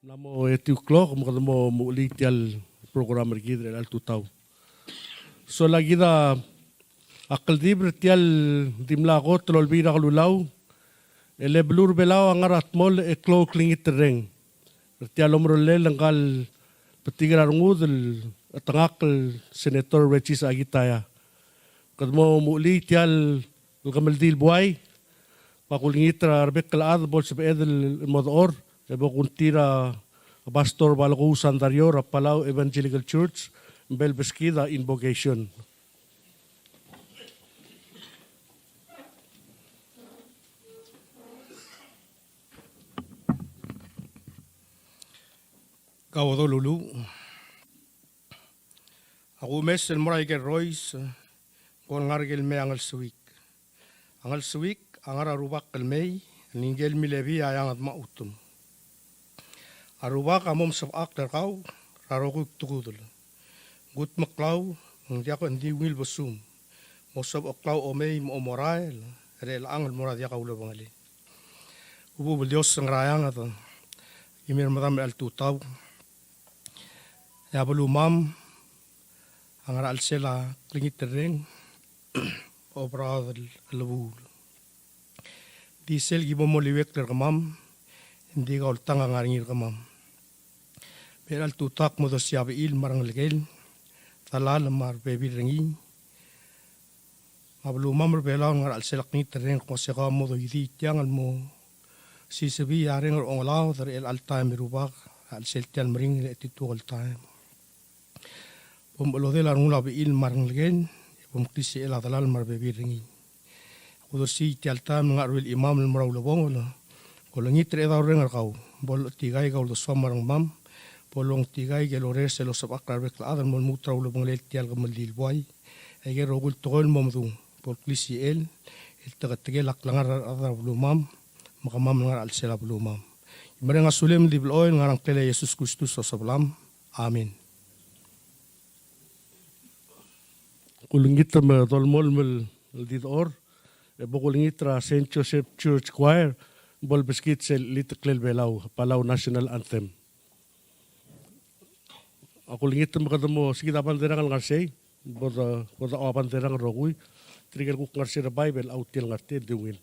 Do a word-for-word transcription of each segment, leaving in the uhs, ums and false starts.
Ng mla mo eight o'clock, me kede mo uchelii tia el program er kid er chelecha el tutau. Sola kid a kldibel er tia el di mla kot el Olbiil er a Kelulau, e le beluu er a Belau a ngar er a dmolech e klou el klengiterreng er tia el omerolel ngka el betik er a rengud el chetengakl el Senator Regis Akitaya. Kede mo uchelii tia el kemeldiil el buai, me a kulengit er a rebek el chad bo lsebeched el mo dechor, e bo kungtii er a Pastor Balekuu Sandario er a Palau Evangelical Church, me bo lebeskid a invocation. Kau doluluuch. A kumes el mo er a ikel rois, ng ko el ngar er kel mei a ngelsuik. A ngelsuik a ngar er a Rubak el mei, el ngike el milebii a eanged me a chutem. A Rubak a mo mesebechakl er kau er a rokui el kdekudel. Kudmeklau, ng diak, ng di ungil besum. Mo sebecheklau a omei me a omorael er chelechang el mo er a diak a ulebengelel. Chubechub el Dios el ngar er a eanged, ki mei er medam er chelecha el tutau. E a belumam a ngar er a chelsel a klengiterreng, oberaod el chelebuul. Di sel ki bo moliuekl er kemam, e ng di kau el tang a ngar er ngii er kemam. Me er chelecha el tutau ak mo dosiik a bechil me a rengelekel, delal me a rebebil er ngii. Me a belumam er a Belau el ngar er a chelsel a klengiterreng, el kmo se kau a mo doidii tiang el mo sisebii a reng er a ongelaod er chelecha el taem e Rubak, er a chelsel tia el meringel e chetituok el taem. Bo mchelodel a rengul a bechil me a rengelekel, e bo mklisichel a delal me a rebebil er ngii. Ak uldersii tia el taem el ngar er a ruul chimam el mo er a ulebongel, kolengit er a Chedaol Reng er kau, bo lotikai kau el uldesuam me a rengmam, bo longtikai ikel ores el osebechakl er a rebek el chad el mo lmuut er a ulebengelel tia el kemeldiil el buai, e ikel rokui el tekoi el mo medung, bo lklisichel, el teketekel a klengar er a rechad er a belumam, me kemam el ngar er a chelsel a belumam. Ki mereng a sulem el di blechoel el ngar er a ngklel a Jesus Kristus a Osobelam. Amen. Kulengit me dolemolem el di dechor, e bo kulengit er a Saint Joseph Church Choir, bo lebeskid sel Cheliteklel Belau, Palau National Anthem. A kulengit me kede mo sikid a banderang el ngar sei, bo de, bo de ua banderang el rokui, tirke el kuk ngar sei er a bai, bo el auti el ngar tia el di ungil.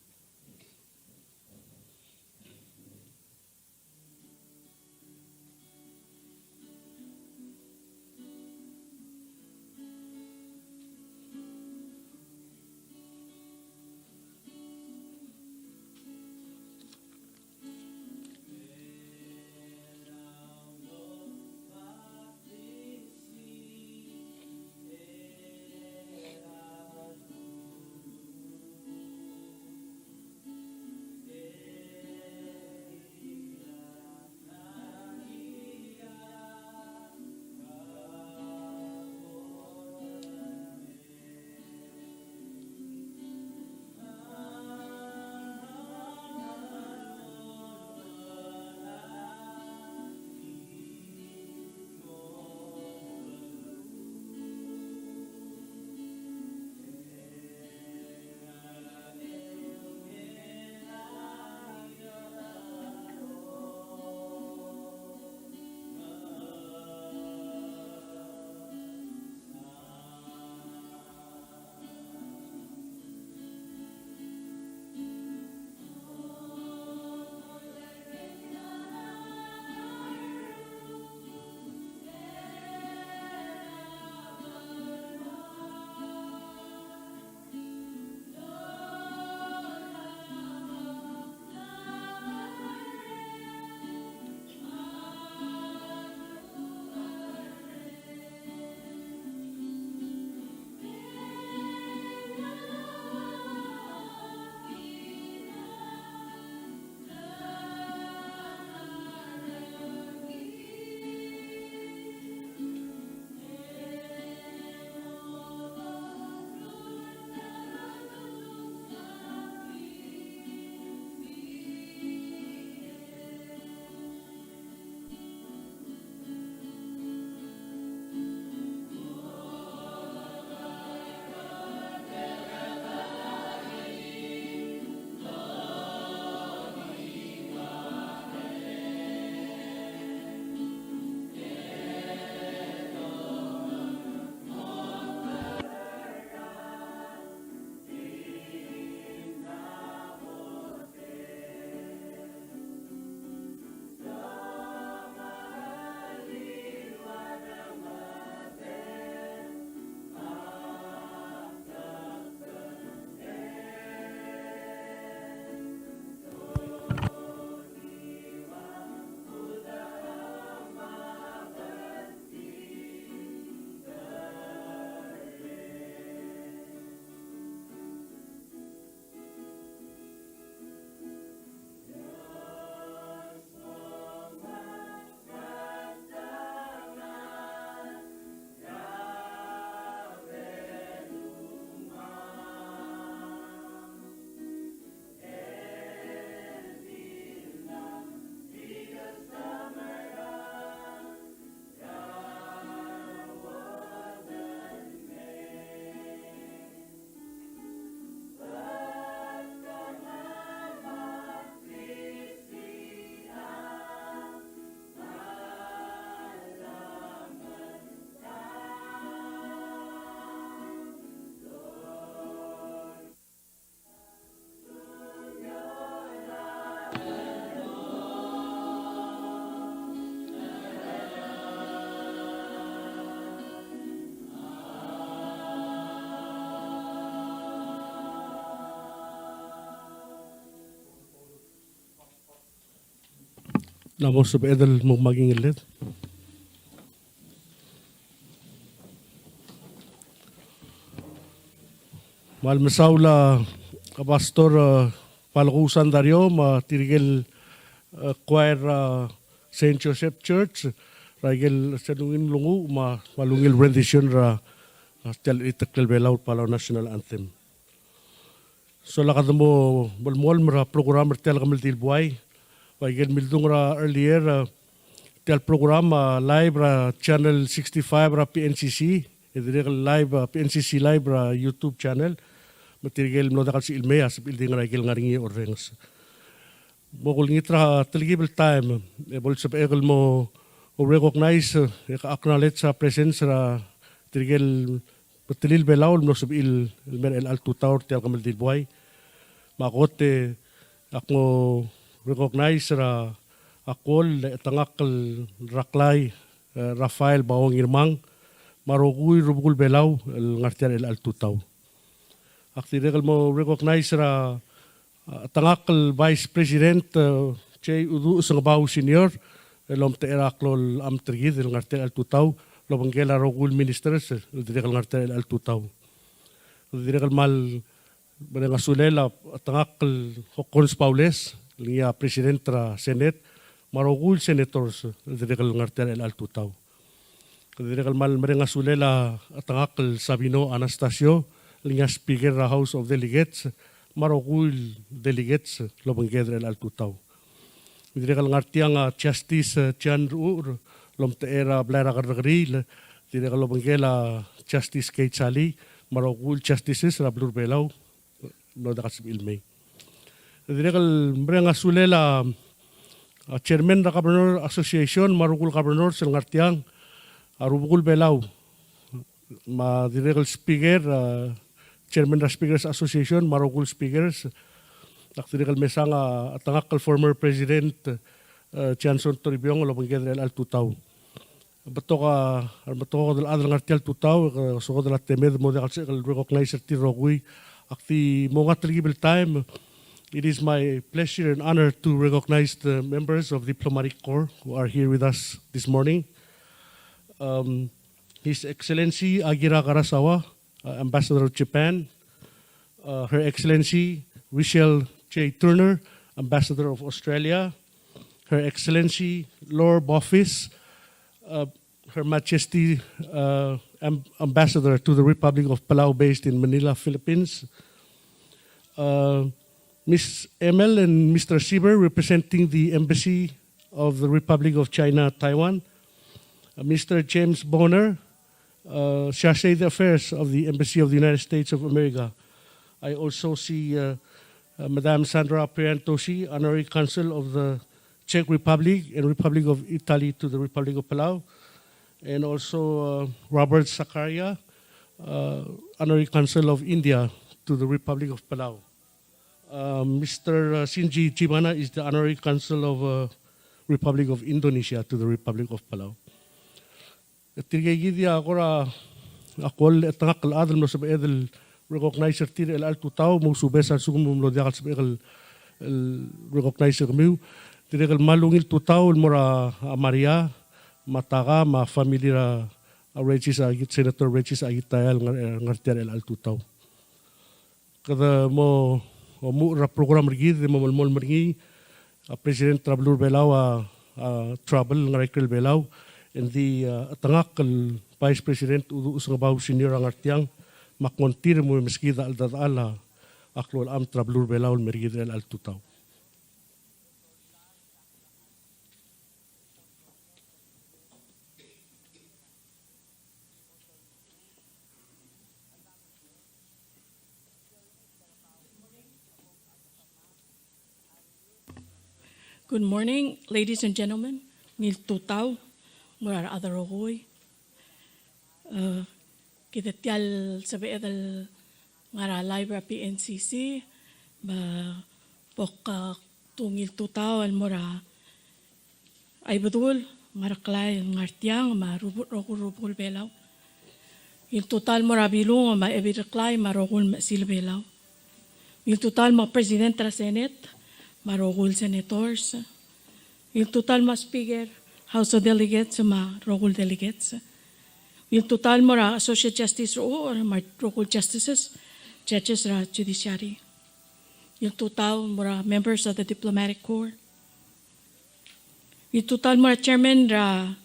Ng mo sebeched el mo makingelled. Me kmal mesaul a Pastor, e, Falkuu Sandario me tirke el, e, choir er a Saint Joseph Church er a ikel sel ungil mlenguch me a kmal ungil rendition er a, a, tia el Cheliteklel Belau el Palau National Anthem. Sola kede mo melemolem er a program er tia el kemeldiil buai. Ua ikel mildung er a earlier, e, tia el program a live er a channel sixty-five er a P N C C, e dirrek el live, e, P N C C live er a YouTube channel. Me tirke el mlo diak el sebechir el mei a sebechir el di ngar er a ikel ngar er ngii a orrenges. Mo kulengit er a telkib el taem, e bo lsebechek el mo recognize, e acknowledge a presence er a tirke el betelir a Belau el mlo sebechir el mer a chelecha el tutau er tia el kemeldiil buai. Me a kot e ak mo recognize er a, a kuoll el chetengakl el Reklai, e, Raphael Bao Ngirmang, me a rokui el rubekul Belau el ngar tia er a chelecha el tutau. Ak dirrek el mo recognize er a, a, chetengakl el Vice President, e, J. Uduch Sengebau Senior, el omtechei er a klou el amt er kid el ngar tia er a chelecha el tutau, el obengkel a rokui el ministers el dirrek el ngar tia er a chelecha el tutau. Dirrek el kmal mereng a sulel a chetengakl el Hokkons Baules, el ngii a President er a Senate, me a rokui el senators el dirrek el ngar tia er a chelecha el tutau. Dirrek el kmal mereng a sulel a chetengakl el Sabino Anastacio, el ngii a Speaker er a House of Delegates, me a rokui el delegates el obengked er a chelecha el tutau. Dirrek el ngar tiang a Justice, e, John Rechucher, el omtechei er a blai er a kerrekeriil, dirrek el obengkel a Justice Keith Salii, me a rokui el justices er a beluu er a Belau, el mlo diak el sebechir el mei. Dirrek el mereng a sulel a, a, chairman er a Governor Association, me a rokui el governors el ngar tiang, a rubekul Belau, me a dirrek el speaker, a, chairman er a Speakers Association, me a rokui el speakers. Ak dirrek el mesang a, a chetengakl el former president, a, Johnson Toribiong, el obengked er a chelecha el tutau. Betok a, betok a rechad el ngar tia el tutau, e, sokod el temed el mo diak el sebechek el recognize er tir el rokui. Ak di mo ngar er a telkib el taem, it is my pleasure and honor to recognize the members of diplomatic corps who are here with us this morning. Um, His Excellency Akira Kurosawa, uh, Ambassador of Japan, uh, Her Excellency Richelle J. Turner, Ambassador of Australia, Her Excellency Lor Boophis, uh, Her Majesty, uh, Am-, Ambassador to the Republic of Palau based in Manila, Philippines, uh, Miss Emel and Mister Sieber, representing the Embassy of the Republic of China, Taiwan, uh, Mister James Bonner, uh, Chargé d'Affaires of the Embassy of the United States of America. I also see, uh, uh, Madame Sandra Pierantozzi, Honorary Consul of the Czech Republic and Republic of Italy to the Republic of Palau, and also, uh, Robert Zakaria, uh, Honorary Consul of India to the Republic of Palau. Uh, Mister, uh, Shinji Jibana is the Honorary Consul of, uh, Republic of Indonesia to the Republic of Palau. E tirke kid a kora, a kuoll el chetengakl el chad el mlo sebeched el recognize er tir er a chelecha el tutau, mo ousubes a lsekum ng mlo diak el sebechek el, el recognize er kemiu. Dirrek el kmal ungil tutau el mo er a, a Maria, me a Taka, me a family er a, a Regis, a Senator Regis Akitaya el ngar, ngar tia er a chelecha el tutau. Kede mo omuchel er a program er kid, e mo melemolem er ngii, a President er a beluu er a Belau a, a travel el ngar er a ikrel Belau, e ng di, a, chetengakl el Vice President Uduch Sengebau Senior a ngar tiang, me ak nguu tir el mo meskid a cheldechedechal a klou el amt er a beluu er a Belau el mer kid er a chelecha el tutau. Good morning, ladies and gentlemen. Ungil tutau el mo er a rechad el rokui. E, kid a tia el sebeched el ngar er a live er a P N C C, me bo kdu ungil tutau el mo er a Ibedul me a Reklai el ngar tiang, me a rubekul, rokui el rubekul Belau. Ungil tutau el mo er a Bilung me a Ebil Reklai me a rokui el mechesil Belau. Ungil tutau el mo er a President er a Senate me a rokui el senators. Ngiltutaol mo er a Speaker, House of Delegates, me a rokui el delegates. Ngiltutaol mo er a Associate Justice er a, me a rokui el justices, judges er a judiciary. Ngiltutaol mo er a members of the diplomatic corps. Ngiltutaol mo er a chairman er a,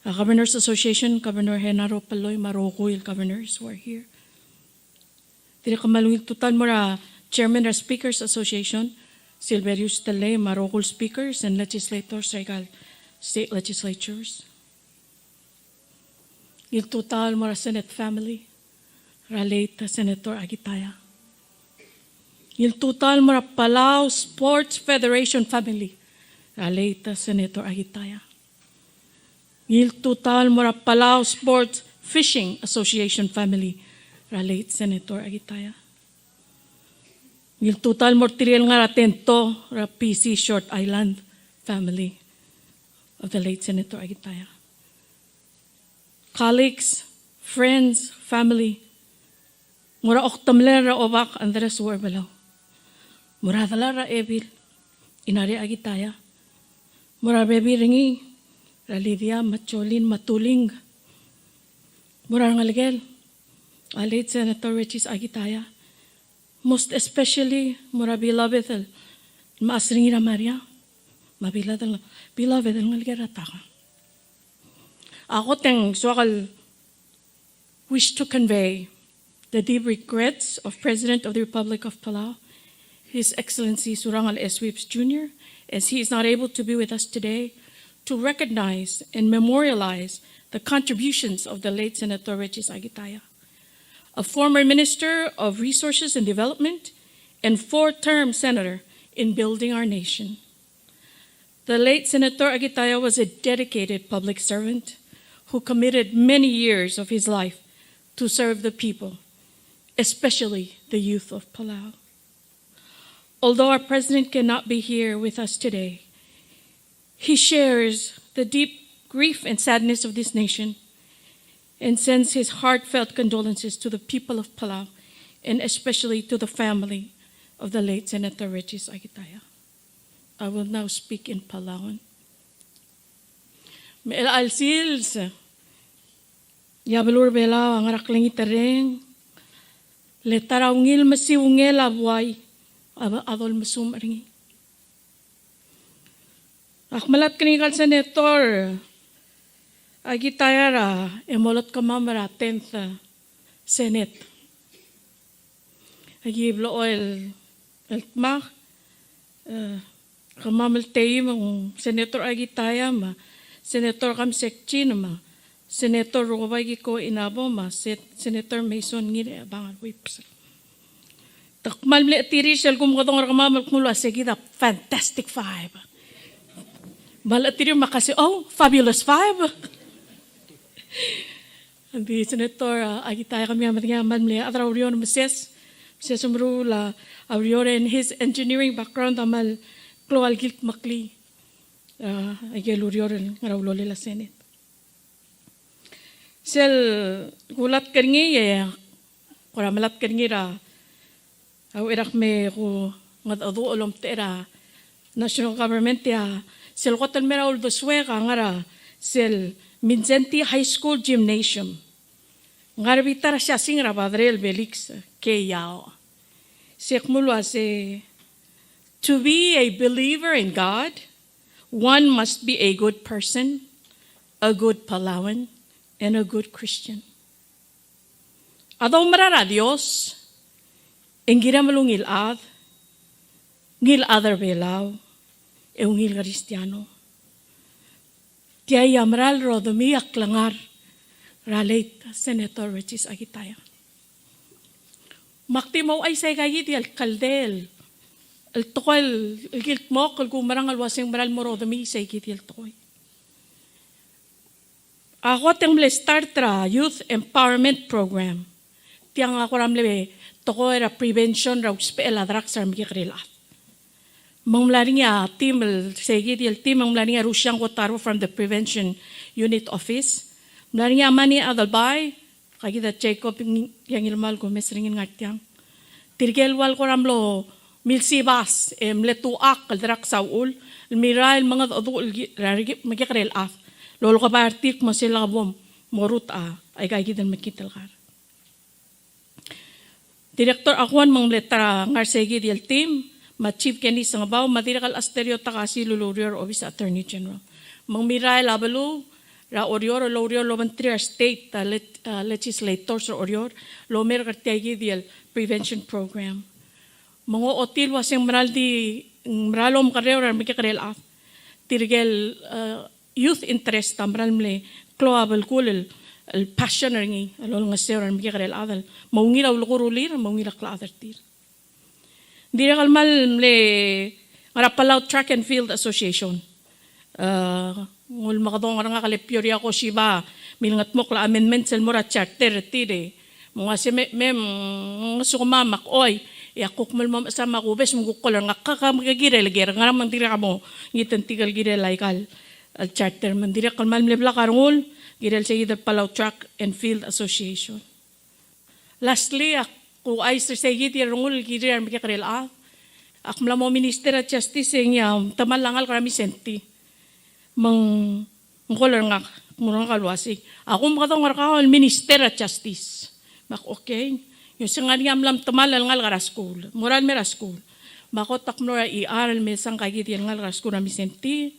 a Governors Association, Governor Genaro Polloi, me a rokui el governors who are here. Dirrek el kmal ungil tutau el mo er a Chairman er a Speakers Association, Silverius Tellei, me a rokui el speakers and legislators er aika el state legislatures. Ungil tutau el mo er a Senate family er a late Senator Akitaya. Ungil tutau el mo er a Palau Sports Federation family er a late Senator Akitaya. Ungil tutau el mo er a Palau Sports Fishing Association family er a late Senator Akitaya. Ungil tutau el mo er tirke el ngar er a tento er a P C Short Island family of the late Senator Akitaya. Colleagues, friends, family, mo er a oktemel er a Obak Andres Uherbelau. Mo er a delal er a Ebil Inari Akitaya. Mo er a rebebil er ngii er a Lydia me a Jolene me a Tuling. Mo er a rengelekel a late Senator Regis Akitaya. Most especially mo er a beloved el mechas er ngii er a Maria me a beloved el, beloved el ngelekel er a Taka. A kot e ng soak el wish to convey the deep regrets of President of the Republic of Palau, His Excellency Surangel S. Whipps Junior, as he is not able to be with us today to recognize and memorialize the contributions of the late Senator Regis Akitaya, a former Minister of Resources and Development and four-term Senator in building our nation. The late Senator Akitaya was a dedicated public servant who committed many years of his life to serve the people, especially the youth of Palau. Although our president cannot be here with us today, he shares the deep grief and sadness of this nation and sends his heartfelt condolences to the people of Palau and especially to the family of the late Senator Regis Akitaya. I will now speak in Palauan. Me chelecha el sils, e a beluu er a Belau a ngar er a klengiterreng, le ta er a ungil mesiungel a buai a dolmesumech er ngii. Ak melatk er ngii el Senator Akitaya er a chimo el kemam er a tenth Senate. Aki blechoel el dmak, e, kemam el teim, ng Senator Akitaya me a Senator Camsek Chin me a Senator Rukebai Kiko Inabo me a Se-, Senator Mason Ngirchechebang Whipps. Te kmal mle chetirir sel kumekedong er kemam el kmo ua se kid a Fantastic Five. Me a le chetirir me a kasi, oh, Fabulous Five. Ng di Senator, a, Akitaya, kemiu a medengei a kmal mle chad er a ureor, Mrs., Mrs. Meruul a ureor, and his engineering background a kmal klou a lekiltmeklii, a, aike el ureor el ngar er a ulolel a Senate. Sel kulatk er ngii, e, kora melatk er ngii er a a uchei er a kmo e kungedecheduch el omtechei er a national government, e a sel kot el mei er a uldesuek a ngar er a sel Mindszenty High School Gymnasium. Ngar er a bita er a siasing er a Padre el Felix K. Yao. Se kmo ua se, to be a believer in God, one must be a good person, a good Palauan, and a good Christian. A doumerang er a Dios, e ng kirem el ungil chad, ungil chad er a Belau, e ungil Kristiano. Tia a mera el rodemii a klengar er a late Senator Regis Akitaya. Me ak di mo ouchais aika kid el kldei el tekoi el kiltmokl el kumerang el ua se ng mera el mo rodemii aika kid el tekoi. A kot e ng mle start er a Youth Empowerment Program. Tiang a kora mle tekoi er a prevention er a usbechel a drugs er a remekekerei el chad. Me ng mla er ngii a team el, se kid el team, me ng mla er ngii a Rusiang Kotaro from the Prevention Unit Office. Mla er ngii a Mani Adelbai, aika kid a Jacob Ngirmang el kumes er ngii el ngar tiang. Tirke el ua el kora mlo milsibas, e mle tuchakl el drak a uchul el merael el mengedecheduch el ki-, er a re ki-, mekekerei el chad el olekebai er tir el kmo sel lak bo morut a, aika kid el mekngit el kar. Director Aguon me ng mle ta er a ngar er sei kid el team, me a Chief Kenny Sengebau, me a Director Asterio Takasi el ulureor er a Office Attorney General. Me ng merael a beluu er a Oreor el oureor el obengterir a state, a, leg-, a, legislators er a Oreor el omerk er tia kid el prevention program. Me ng ochotii el uasei ng mera el di, ng mera el omekerreu er a remekekerei el chad. Tirke el, a, youth interest a mera el mle klou a belkul el, el passion er ngii el olengeseu er a remekekerei el chad el mo ungil a ulekerulir, mo ungil a klechad er tir. Ng dirrek el kmal mle ngar er a Palau Track and Field Association. A, ng ulemekedong er ngak el Peoria Koshiba, milengetmokl a amendments el mo er a charter er tir e. Me ng uasei me, me, mm, ng sukemam me ak choi, e ak kuk mle mo mechesang me a kubes me ng kuk call er ngak, ka, ka, me ke kirel ker, ngera me ng dirrek a mo ngii a tingel el kirel aika el, el charter, me ng dirrek el kmal mle blak a rengul, kirel sei kid el Palau Track and Field Association. Lastly, ak ouchais er sei kid el rengul el kirir a remekekerei el chad. Ak mla mo Minister er a Justice e ngii a temall a ngalek er a Mindszenty. Me ng call er ngak, mo er ngak el uasei, a kumekedong er kau el Minister er a Justice. Me ak, okay. E ng uasei ng ngar er ngii a mla mo temall el ngalek er a skuul. Mo er a, el mei er a skuul. Me a kot ak mlo er a E R el mesang aika kid el ngalek er a skuul er a Mindszenty,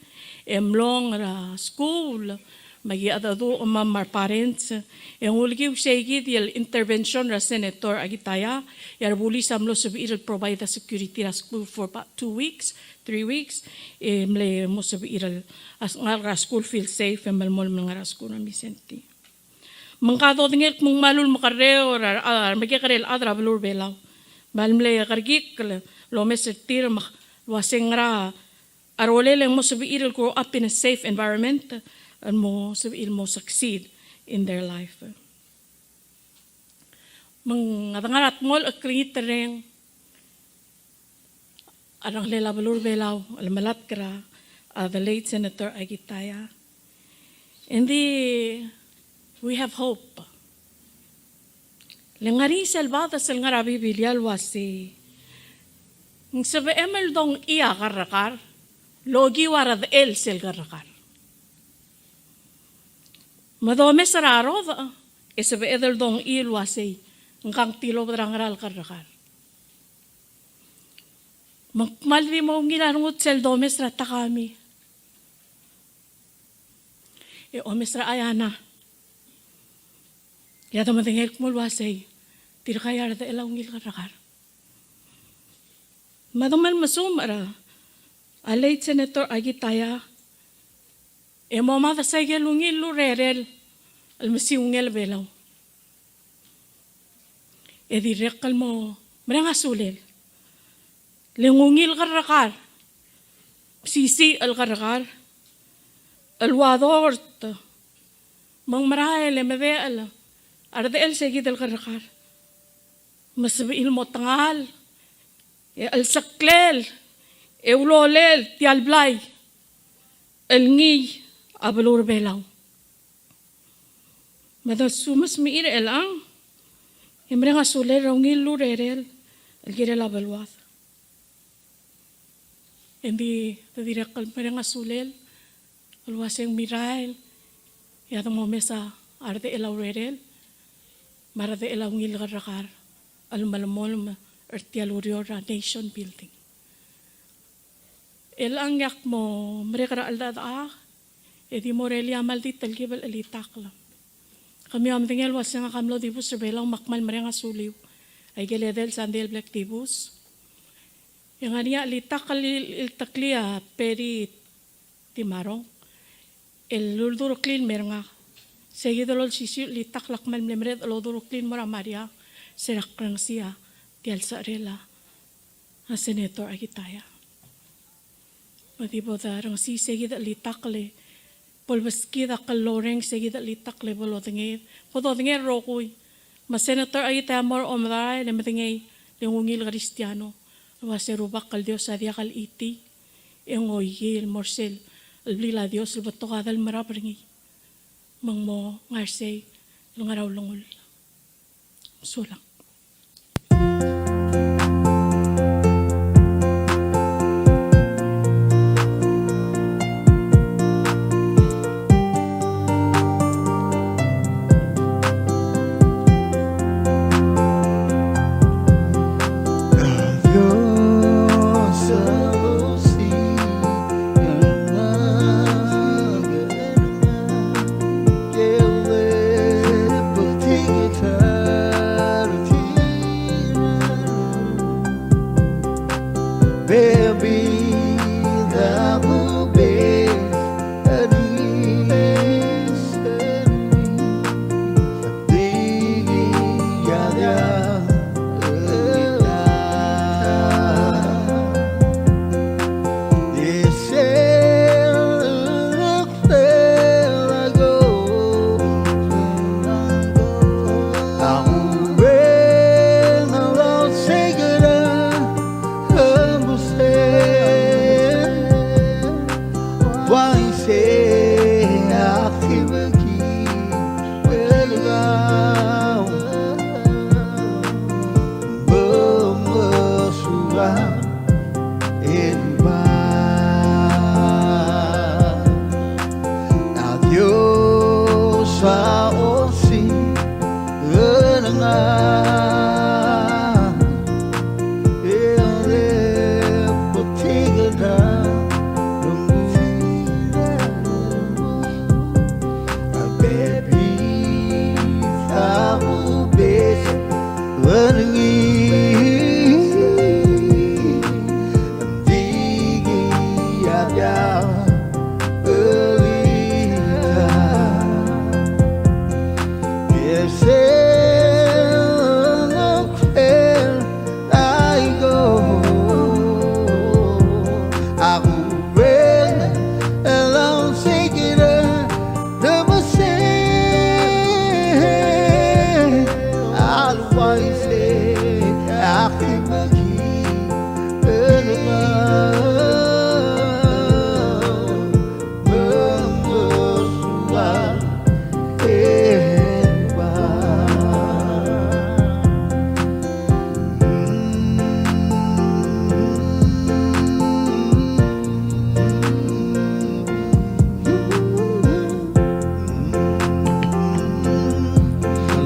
e mlong er a skuul, me aki chedecheduch me a re parents, e ng ulekiu sei kid el intervention er a Senator Akitaya, e a rebulis a mlo sebechir el provide a security er a skuul for about two weeks, three weeks, e mle mo sebechir el, a, ngalek er a skuul feel safe, e melemolem el ngar er a skuul er a Mindszenty. Me ngka a dodengei el kmo ng kmal ulemekerreu er a, a, remekekerei el chad er a beluu er a Belau. Me ng mle kerekikl el omes er tir me a uasei ngera a rolel e ng mo sebechir el grow up in a safe environment, el mo sebechir el mo succeed in their life. Me ng, a dengar er a dmolech el klengiterreng a rengelel a beluu er a Belau el melatk er a, a, the late Senator Akitaya. Engdi we have hope. Le ngar er ngii sel bades el ngar er a Biblia el uasei, ng sebechem el dongchii a kerrekar el okiu a redechel sel kerrekar. Me domes er a rodech, e sebeched el dongchii el uasei, ng kang tilobed er a ngera el kerrekar. Me ng kmal di mo ungil a rengud sel domes er a takami. E omes er a Ayana. E a domedengei el kmo el uasei, tirka a redechel a ungil kerrekar. Me a domes el mesumech er a, a late Senator Akitaya, e mo mad a sei el ungil el urerel el mesiungel a Belau. E dirrek el mo mereng a sulel. Le ng ungil kerrekar, mesisiich el kerrekar, el ua dort, me ng merael e medechel a redechel sei kid el kerrekar. Me sebechir el mo tengal, e chelseklel, e ulolel tia el blai el ngii a beluu er a Belau. Me a domes el mesmechir er chelechang, e mereng a sulel er a ungil el urerel el kirel a beluad. Engdi te dirrek el mereng a sulel el uasei ng merael, e a de mo mesa a redechel a urerel me a redechel a ungil kerrekar el melemolem er tia el ureor er a nation building. Chelechang e ak mo merek er a cheldechedechak, e di mo er elii a mle di telkib el chelitakl. Kemiu a medengei el uasei ngak a mlo dibus er a Belau me ak kmal mereng a suliu. Aike el edei el sandei el bla kdibus. E ng ngar er ngii a chelitakl el, el, el teklii a Peri Timarong el uldureklii el mer ngak. Sei kid el olsisiu el chelitakl a kmal mle mereched el odureklii el mo er a Maria, se er a krengesii a tia el secherel a Senator Akitaya. Me di bo de rengesii sei kid el chelitakl e bo lebeskid a klloreng sei kid el chelitakl e bo lodengei, bo dodengei el rokui. Me a Senator Akitaya a mo er a omerael e medengei le ng ungil Kristiano el uasei Rubak el Dios a diak el chitii, e ng okiu el mo er sel blil a Dios el betok a delmerab er ngii. Me ng mo ngar sei el ngar er a ulengull. Sulang.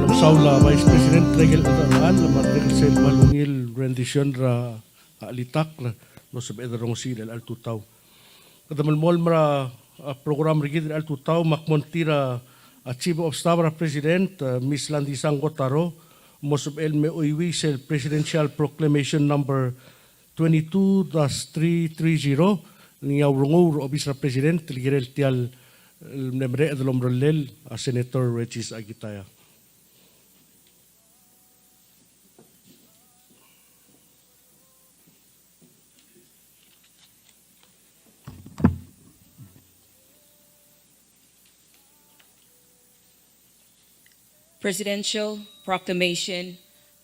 Mesaul a Vice President, tirke el chedal me a tirke el sel kmal ungil rendition er a chelitakl el osebeched el rongesii er chelecha el tutau. Kede melemolem er a, a, program er kid er chelecha el tutau, me ak mo er tir a, a, Chief of Staff er a President, a, Miss Landisang Kotaro, mo sebechel el me chuiuii sel Presidential Proclamation number twenty-two dash three three zero, el ngii a urengul er a obis er a President, el kirel tia el, el mle mereched el omerellel a Senator Regis Akitaya. Presidential Proclamation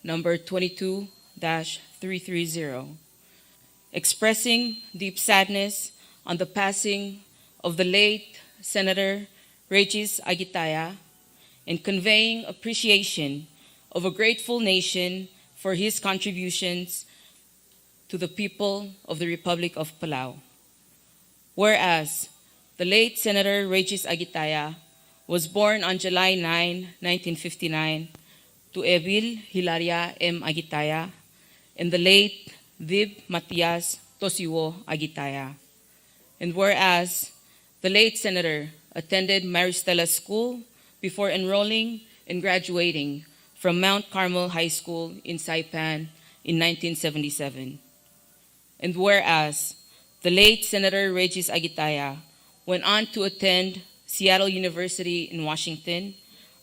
number twenty-two dash three three zero, expressing deep sadness on the passing of the late Senator Regis Akitaya and conveying appreciation of a grateful nation for his contributions to the people of the Republic of Palau. Whereas the late Senator Regis Akitaya was born on July nine, nineteen fifty-nine, to Ebil Hilaria M. Akitaya and the late Dib Matias Tosiwo Akitaya. And whereas the late Senator attended Maris Stella School before enrolling and graduating from Mount Carmel High School in Saipan in nineteen seventy-seven. And whereas the late Senator Regis Akitaya went on to attend Seattle University in Washington,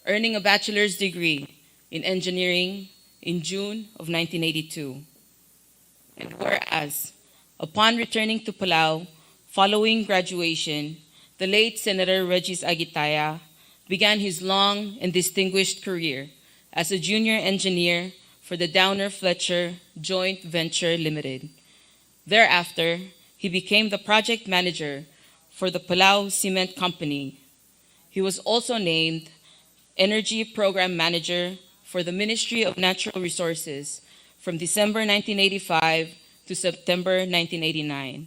earning a bachelor's degree in engineering in June of nineteen eighty-two. And whereas, upon returning to Palau following graduation, the late Senator Regis Akitaya began his long and distinguished career as a junior engineer for the Downer Fletcher Joint Venture Limited. Thereafter, he became the project manager for the Palau Cement Company. He was also named Energy Program Manager for the Ministry of Natural Resources from December nineteen eighty-five to September nineteen eighty-nine,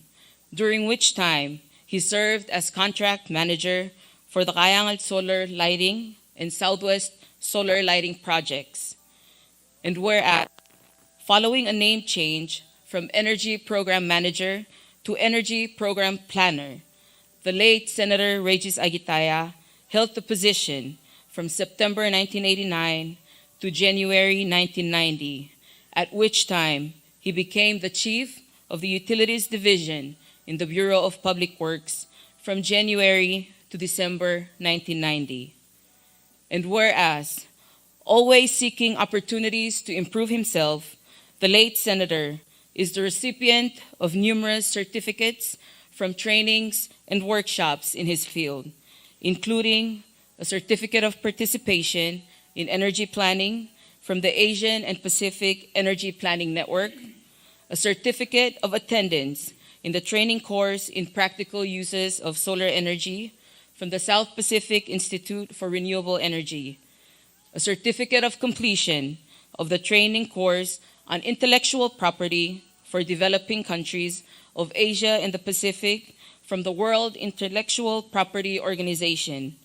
during which time he served as contract manager for the Kayangel Solar Lighting and Southwest Solar Lighting projects. And whereas, following a name change from Energy Program Manager to Energy Program Planner, the late Senator Regis Akitaya held the position from September nineteen eighty-nine to January nineteen ninety, at which time he became the chief of the Utilities Division in the Bureau of Public Works from January to December nineteen ninety. And whereas, always seeking opportunities to improve himself, the late senator is the recipient of numerous certificates from trainings and workshops in his field, including a certificate of participation in energy planning from the Asian and Pacific Energy Planning Network, a certificate of attendance in the training course in practical uses of solar energy from the South Pacific Institute for Renewable Energy, a certificate of completion of the training course on intellectual property for developing countries of Asia and the Pacific from the World Intellectual Property Organization,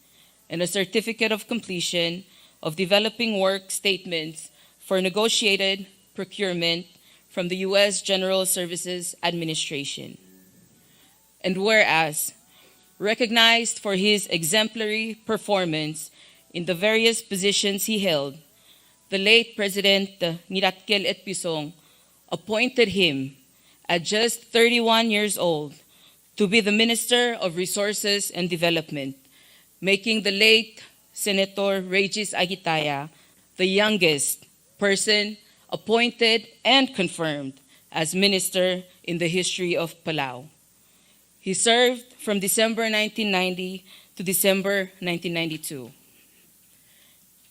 and a certificate of completion of developing work statements for negotiated procurement from the U S General Services Administration. And whereas, recognized for his exemplary performance in the various positions he held, the late President Ngiratkel Etpison appointed him at just thirty-one years old to be the Minister of Resources and Development, making the late Senator Regis Akitaya the youngest person appointed and confirmed as minister in the history of Palau. He served from December nineteen ninety to December nineteen ninety-two.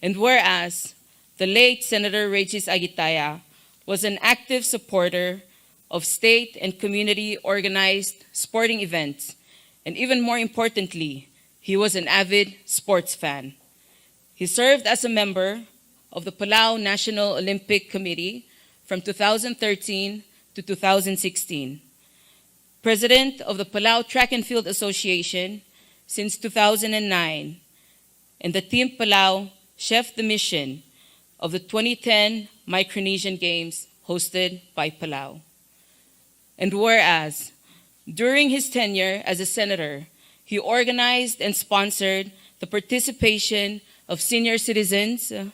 And whereas the late Senator Regis Akitaya was an active supporter of state and community organized sporting events, and even more importantly, he was an avid sports fan. He served as a member of the Palau National Olympic Committee from two thousand thirteen to two thousand sixteen, president of the Palau Track and Field Association since two thousand nine, and the Team Palau chef de mission of the twenty ten Micronesian Games hosted by Palau. And whereas, during his tenure as a senator, he organized and sponsored the participation of senior citizens, uh,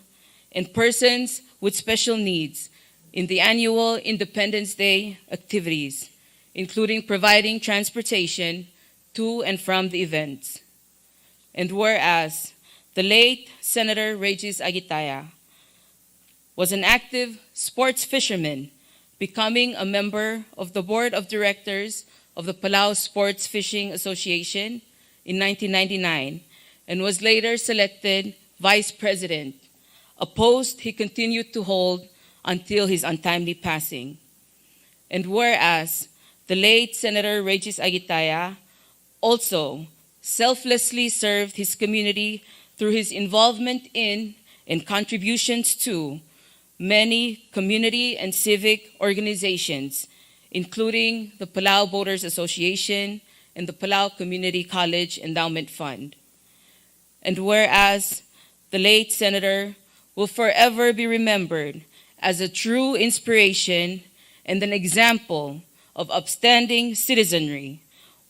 and persons with special needs in the annual Independence Day activities, including providing transportation to and from the events. And whereas the late Senator Regis Akitaya was an active sports fisherman, becoming a member of the board of directors of the Palau Sports Fishing Association in nineteen ninety-nine, and was later selected vice president, a post he continued to hold until his untimely passing. And whereas the late Senator Regis Akitaya also selflessly served his community through his involvement in and contributions to many community and civic organizations, including the Palau Boaters Association and the Palau Community College Endowment Fund. And whereas the late senator will forever be remembered as a true inspiration and an example of upstanding citizenry,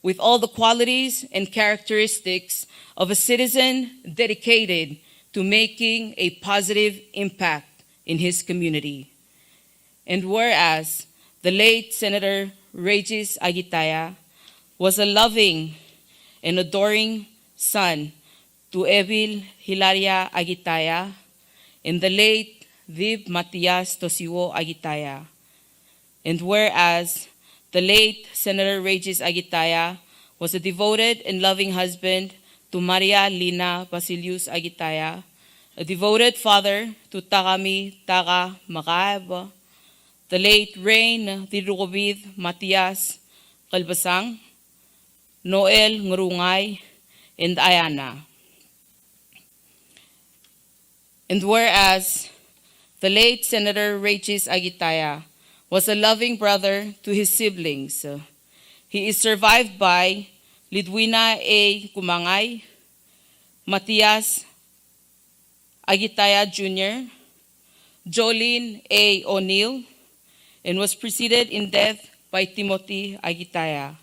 with all the qualities and characteristics of a citizen dedicated to making a positive impact in his community. And whereas the late Senator Regis Akitaya was a loving and adoring son to Ebil Hilaria Akitaya and the late Dib Matias Tosiwo Akitaya. And whereas the late Senator Regis Akitaya was a devoted and loving husband to Maria Lina Basilius Akitaya, a devoted father to Takami Taka Makaib, the late Rain Dirukobid Matias Kalbasang, Noel Ngurungai, and Ayana. And whereas the late Senator Regis Akitaya was a loving brother to his siblings, he is survived by Lidwina A. Kumangai, Matias Akitaya Junior, Jolene A. O'Neill, and was preceded in death by Timothy Akitaya.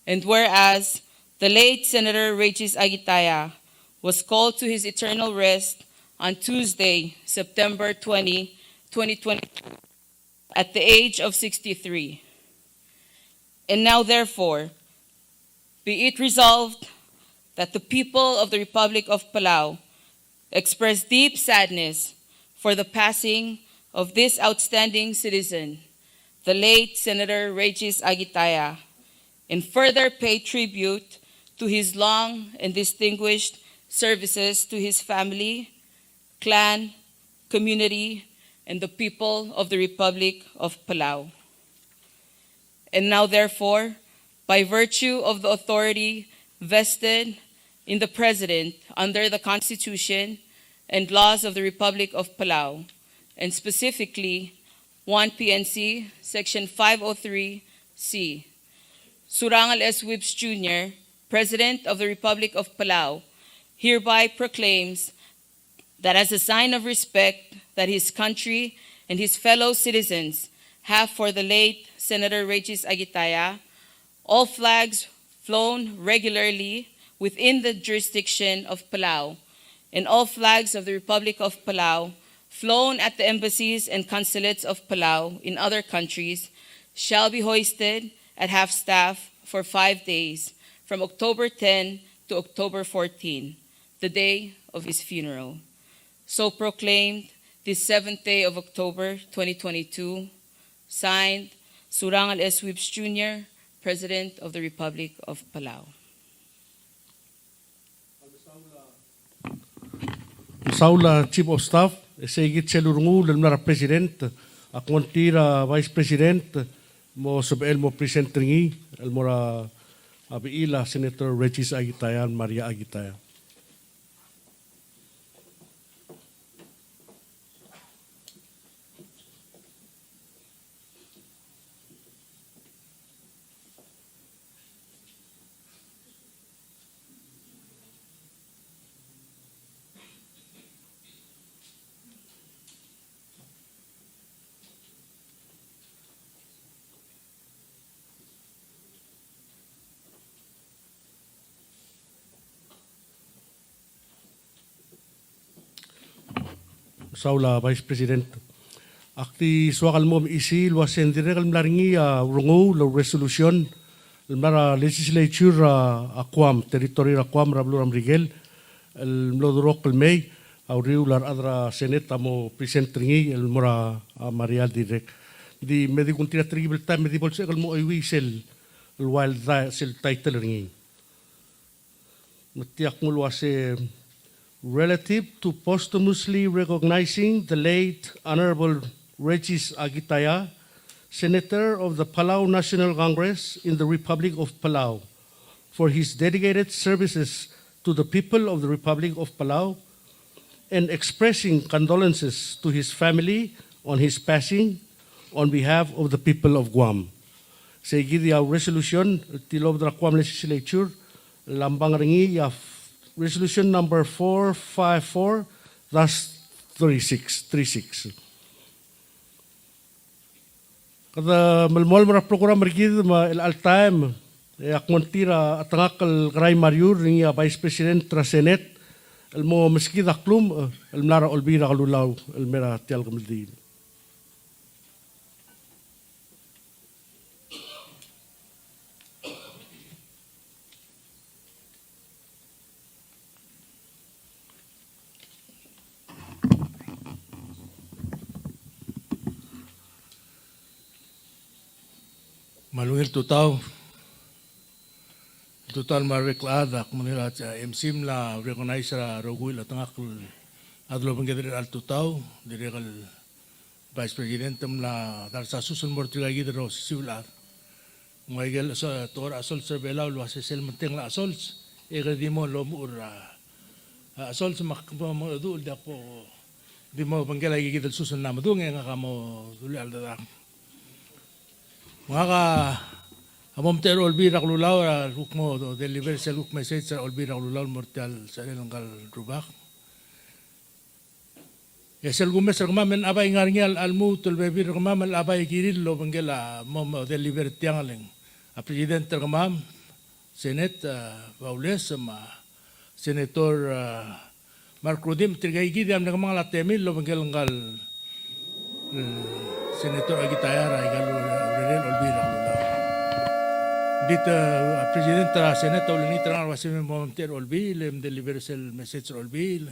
And whereas the late Senator Regis Akitaya was called to his eternal rest on Tuesday, September twenty, twenty twenty-two, at the age of sixty-three. And now, therefore, be it resolved that the people of the Republic of Palau express deep sadness for the passing of this outstanding citizen, the late Senator Regis Akitaya, and further pay tribute to his long and distinguished services to his family, clan, community, and the people of the Republic of Palau. And now, therefore, by virtue of the authority vested in the President under the Constitution and laws of the Republic of Palau, and specifically one P N C, Section five oh three C, Surangel S. Whipps Junior, President of the Republic of Palau, hereby proclaims that as a sign of respect that his country and his fellow citizens have for the late Senator Regis Akitaya, all flags flown regularly within the jurisdiction of Palau, and all flags of the Republic of Palau flown at the embassies and consulates of Palau in other countries shall be hoisted at half-staff for five days, from October ten to October fourteen, the day of his funeral. So proclaimed, this seventh day of October, twenty twenty-two. Signed, Surangel S. Whipps Junior, President of the Republic of Palau. Mesaul a Chief of Staff, e sei kid sel urenguul el mla er a President, ak nguu tir a Vice President, mo sebechel mo present er ngii, el mo er a bechil a Senator Regis Akitaya, Maria Akitaya. Mesaul a Vice President. Ak di soak el mo mechisi el uase ng dirrek el mla er ngii a urenguul el resolution el mla er a legislature er a, a Guam, territory er a Guam er a beluu er a Merikel, el mlo durokl el mei, a uriul a rechad er a Senate a mo present er ngii el mo er a, a Maria el dirrek. Di me di kuk tir a telkib el taem, me di bo lsebechek el mo chuiuii sel el ua el da, sel title er ngii. Me tia kmo el uase, relative to posthumously recognizing the late Honorable Regis Akitaya, Senator of the Palau National Congress in the Republic of Palau, for his dedicated services to the people of the Republic of Palau, and expressing condolences to his family on his passing on behalf of the people of Guam. Sei kid a resolution el tilobed er a Guam Legislature, el lambang er ngii a resolution number four five four dash three six, three six. Kede melemolem er a program er kid me chelecha el taem, e ak nguu tir a chetengakl el kerai me a uriul er ngii a Vice President er a Senate, el mo meskid a klumech el mla er a Olbiil er a Kelulau el mei er tia el kemeldiil. Me a ungil tutau, tutau me a rebek el chad, ak mo er a MC el mla recognize er a rokui el chetengakl el chad el obengked er chelecha el tutau, dirrek el Vice President, te mla dars a sus el mo er tirka kid el osisiu el chad. Ng ua ikel so, tekoi er a Asols er a Belau el uase sel metengel a Asols, e ke di mo lomuchel er a, a Asols me ak mo, mo dmu el diak bo di mo obengkel aike kid el sus el mla medung e ngak a mo dulii a cheldecheduch. Me ngak a mo omtechei er a Olbiil er a Kelulau, a kuk mo deliver sel kuk message er a Olbiil er a Kelulau el mo er tia el secherel ngka el rubak. E sel kumes er kemam e ng chabai ngar er ngii a lmuut el bebil er kemam el chabai kirir el obengkel a mo, mo deliver tiang, le ng a President er kemam, Senate, a, Baules, me a Senator, a, Mark Rudimch, tirka kid a mle kemanget a temir el obengkel ngka el, e, Senator Akitaya er aika el urerel Olbiil er a Kelulau. Ng di, e, a President er a Senate a ulengit er ngak el uase me mo omtechei er a Olbiil, e mdeliver sel message er a Olbiil.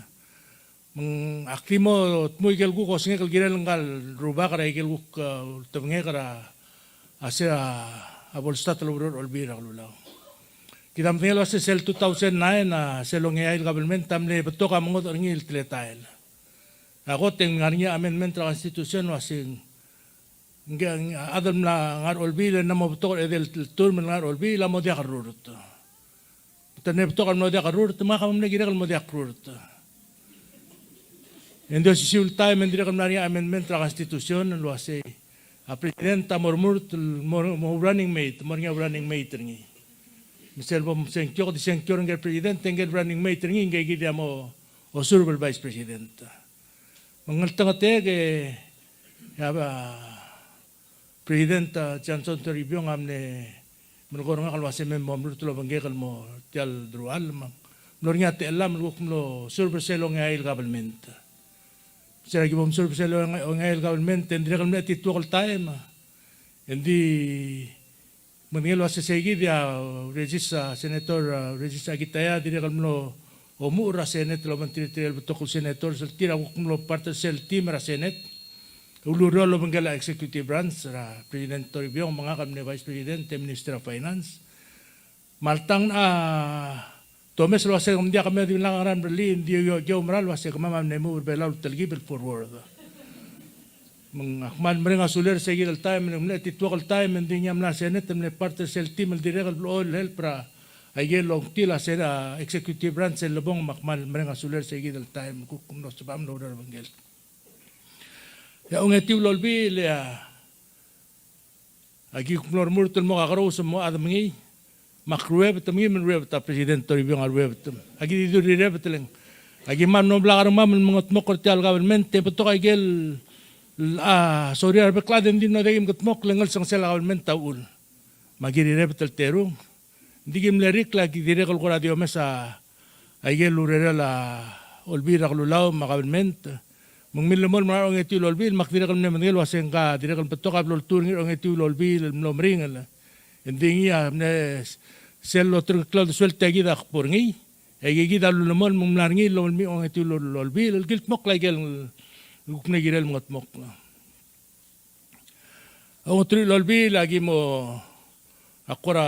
Me ng ak di mo dmu ikel kuk osengek el kirel ngka el rubak er a ikel kuk, e, ultebengek er a, a se a, a bo lstart el oureor er a Olbiil er a Kelulau. Kid a medengei el uase sel two thousand nine, a sel ongeai el government a mle betok a mengodech er ngii el teletael. A kot e ng ngar er ngii a amendment er a Constitution el uase ng, ng, a chad el mla ngar er a Olbiil e ng mo betok er a edei el term el ngar er a Olbiil a mo diak el rurt. Te mle betok el mlo diak el rurt, me ngak a mle kirek el mo diak el rurt. E ng di osisiu el taem e ng dirrek el mla er ngii a amendment er a Constitution el uasei a President a mo remurt el mo, mo running mate, mo er ngii a running mate er ngii. Me sel bo msengkio, di sengkio er ngike el President, e ngike el running mate er ngii, ngike kid a mo osurb el Vice President. Me ng ngeltengetek e a, a, President, a, Johnson Toribiong a mle melekoi er ngak el uase me mo mrurt el obengkek el mo tia el deruchall, me ng mlo er ngii a techellam el kuk mlo serve er sel ongeai el government. Sel aki bo mserve er sel onge-, ongeai el government, e ng dirrek el mle chetituok el taem, e ng di Medengei el uase sei kid a, Regis, a, Senator, a, Regis Akitaya, dirrek el mlo omuchel er a Senate el obengterir tirke el betok el senators el tir a kuk mlo part er sel team er a Senate el ulureor el obengkel a executive branch er a President Toribiong me ngak el mle Vice President e Minister of Finance. Me a le tang a tomes el uase ng diak me di lak a ngerang, e le ng di okiu, okiu a mera el uase kemam a mle move er a Belau el telkib el forward. Me ng ak kmal mereng a sulir er sei kid el taem, e ng mle tituak el taem e ng di ngii a mla Senate el mle part er sel team el dirrek el blechoel el help er a ikel ongtil a se er a executive branch el lebong, me ak kmal mereng a sulir er sei kid el taem, kuk mlo sebecham el oureor el obengkel. E a ongetiu el olbiil e a Aki kuk mlo remurt el mo kakerous el mo chad me ngii, me ak ruebet me ngii me ng ruebet a President Toribiong a ruebet. Aki di dul rirebet el ng, aki kmal mlo blak a rengmam el mengetmokl er tia el government, e betok a ikel, a, sorir a rebek el chad e ng di mlo diak ki mekedmokl e ng ngelsengesel a government a uchul. Me aki rirebet el terung. Ng di ki mle rik el aki dirrek el kora di omes a, a ikel urerel a olbiil er a kelulau me a government. Me ng millemolem er a ongetiu el olbiil, me ak dirrek el mle medengei el uase ngka dirrek el betok a blo ltuu er ngii er a ongetiu el olbiil el mlo meringel. Ng di ngii a mle sel loterekokl a uldesuel tia kid a kbo er ngii. E aki kid a lulemolem me ng mla er ngii el lomlmii a ongetiu el olbiil el kildmokl a ikel kuk mle kirel mengetmokl. A ongeteruich el olbiil a ki mo, a kora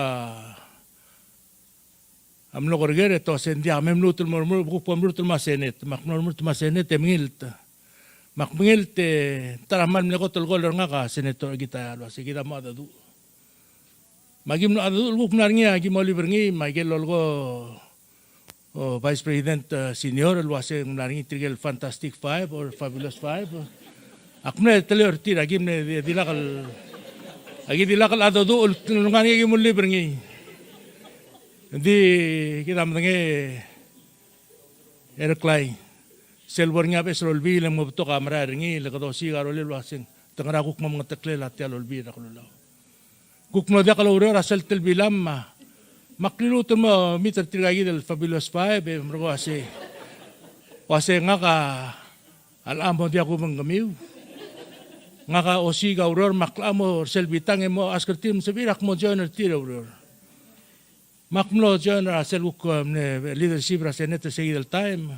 mlo kerker e te uase ng diak, me mluut el mo remurt, kuk bo mruut el mo er a Senate, me ak mlo remurt el mo er a Senate e mengilt. Me ak mengilt e ta er a kmal mle kot el call er ngak a Senator Akitaya el uase kid a mo chadecheduch. Me aki mlo chadecheduch el kuk mla er ngii a ki mo olib er ngii, me a ikel lolekoi a Vice President, e, Senior el uase ng mla er ngii tirke el Fantastic Five or Fabulous Five. Ak mle teleu er tir, aki mle di, dilak el, aki dilak el chadecheduch el ngar er ngii e aki mo olib er ngii. Ng di kid a medengei e Reklai, sel bo er ngii a beches el olbiil e ng mo betok a merael er ngii, le kede osiik a rolel el uase ng te ngera kuk mo mengeteklel a tia el olbiil er a kelulau. Kuk mlo diak loureor a sel telbilam me, me ak liluut el mo meet er tirka kid el Fabulous Five e merekong uase, uase ngak a locha mo diak kubengkemiu. Ngak a osiik a ureor me ak locha mo er sel bitang e mo ask er tir me sebechir ak mo join er tir el oureor. Me ak mlo join er a sel kuk, e, mle leadership er a Senate er sei kid el taem.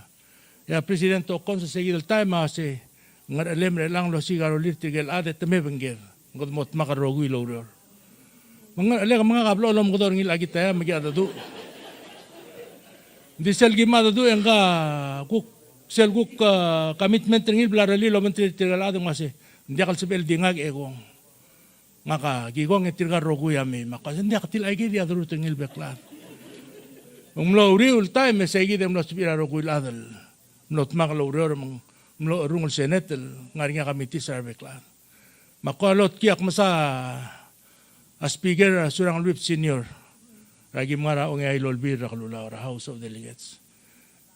E a President Hokkons er sei kid el taem a uase ng ngerchelem er chelechang el osiik a rolir tirke el chad e te me obengked. Me kede mo dmak el rokui el oureor. Me ng ngerchelem me ngak a blechoel omekedong er ngii el Akitaya me ki chadecheduch. Ng di sel ki mo chadecheduch e ngka kuk, sel kuk, e, commitment er ngii el bla lerellii el obengterir tirke el chad e ng uase ng diak el sebechel di ngak e kong. Ngak a ki kong e tirka el rokui a mei. Me ak uase ng diak, tia el chad a ki di a derurt er ngii el bek el chad. Me ng mlo uriul el taem e sei kid e ng mlo sebechir a rokui el chad el mlo dmak el oureor me ng mlo cherrungel el Senate el ngar er ngii a committees er a rebek el chad. Me ak kora lotkii ak mesa a Speaker, a Surangel Whipps Senior, er a ki mngar er a ongeai el olbiil er a kelulau er a House of Delegates.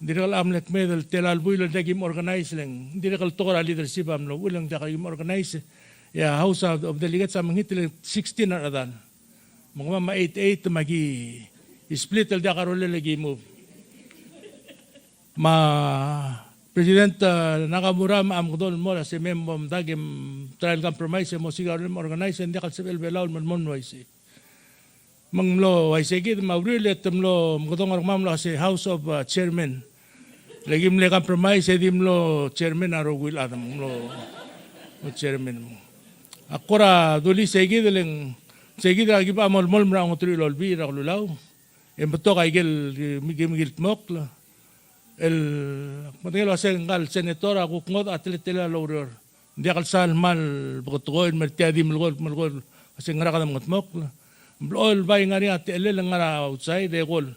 Ng dirrek el mle kmeed el tela el buil el diak kim organize le ng dirrek el tekoi er a leadership a mlo uchul e ng diak kim organize. E a House of, of Delegates a mekngit el sixteen a rechedal. Me kemam a eight eight me aki split el diak a rolel e ki move. Me a President, e, Nakamura me a mekedong el mo er a se me bo mdak e mtry el compromise e mo osiik a rolel me organize e ng diak el sebechel Belau el melemolem el uaisei. Me ng mlo uaisei kid me a uriul e te mlo mekedong er kemam el uase House of, e, Chairman. Le ki mle compromise e di mlo chairman a rokui el chad, me ng mlo, mlo chairman. Ak kora dulii sei kid e le ng sei kid a ki bo molemolem er a ongeteruich el olbiil er a kelulau. E ng betok a ikel ki, ki, ki kildmokl. El, ak medengei el uase ngka el senator a kuk ngodech a teletelel a loureor. Ng diak el sal kmal beketekoi el mer tia di melekoi, melekoi el uase ngera kede mengetmokl. Ng blechoel el bai ngar er ngii a techellel el ngar er a outside e call.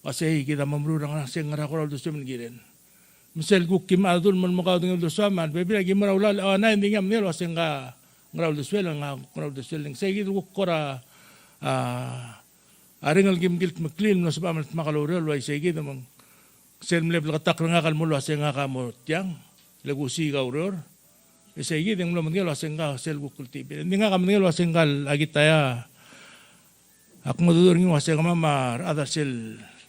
Uase kid a mo meruul er a ngerang, se ngera kora uldesuem el kirel. Me sel kuk kim chadecheduch el mo, mo kaudengei el uldesuam, me a rebebil a ki mo er a ulal, a, ng di ngii a medengei el uase ngka ngera uldesuel, ngka ngera uldesuel, ng sei kid el kuk kora, a, a ringel el kim kildmeklii el mlo sebecham el dmak el oureor el uaisei kid me ng sel mle bleketakl er ngak el mo el uase ngak a mo tiang, le kusiik a ureor. E sei kid e ng mlo medengei el uase ngka sel kuk kltibir. Ng di ngak a medengei el uase ngka el Akitaya, ak mo dmu er ngii el uase kemam a rechad er sel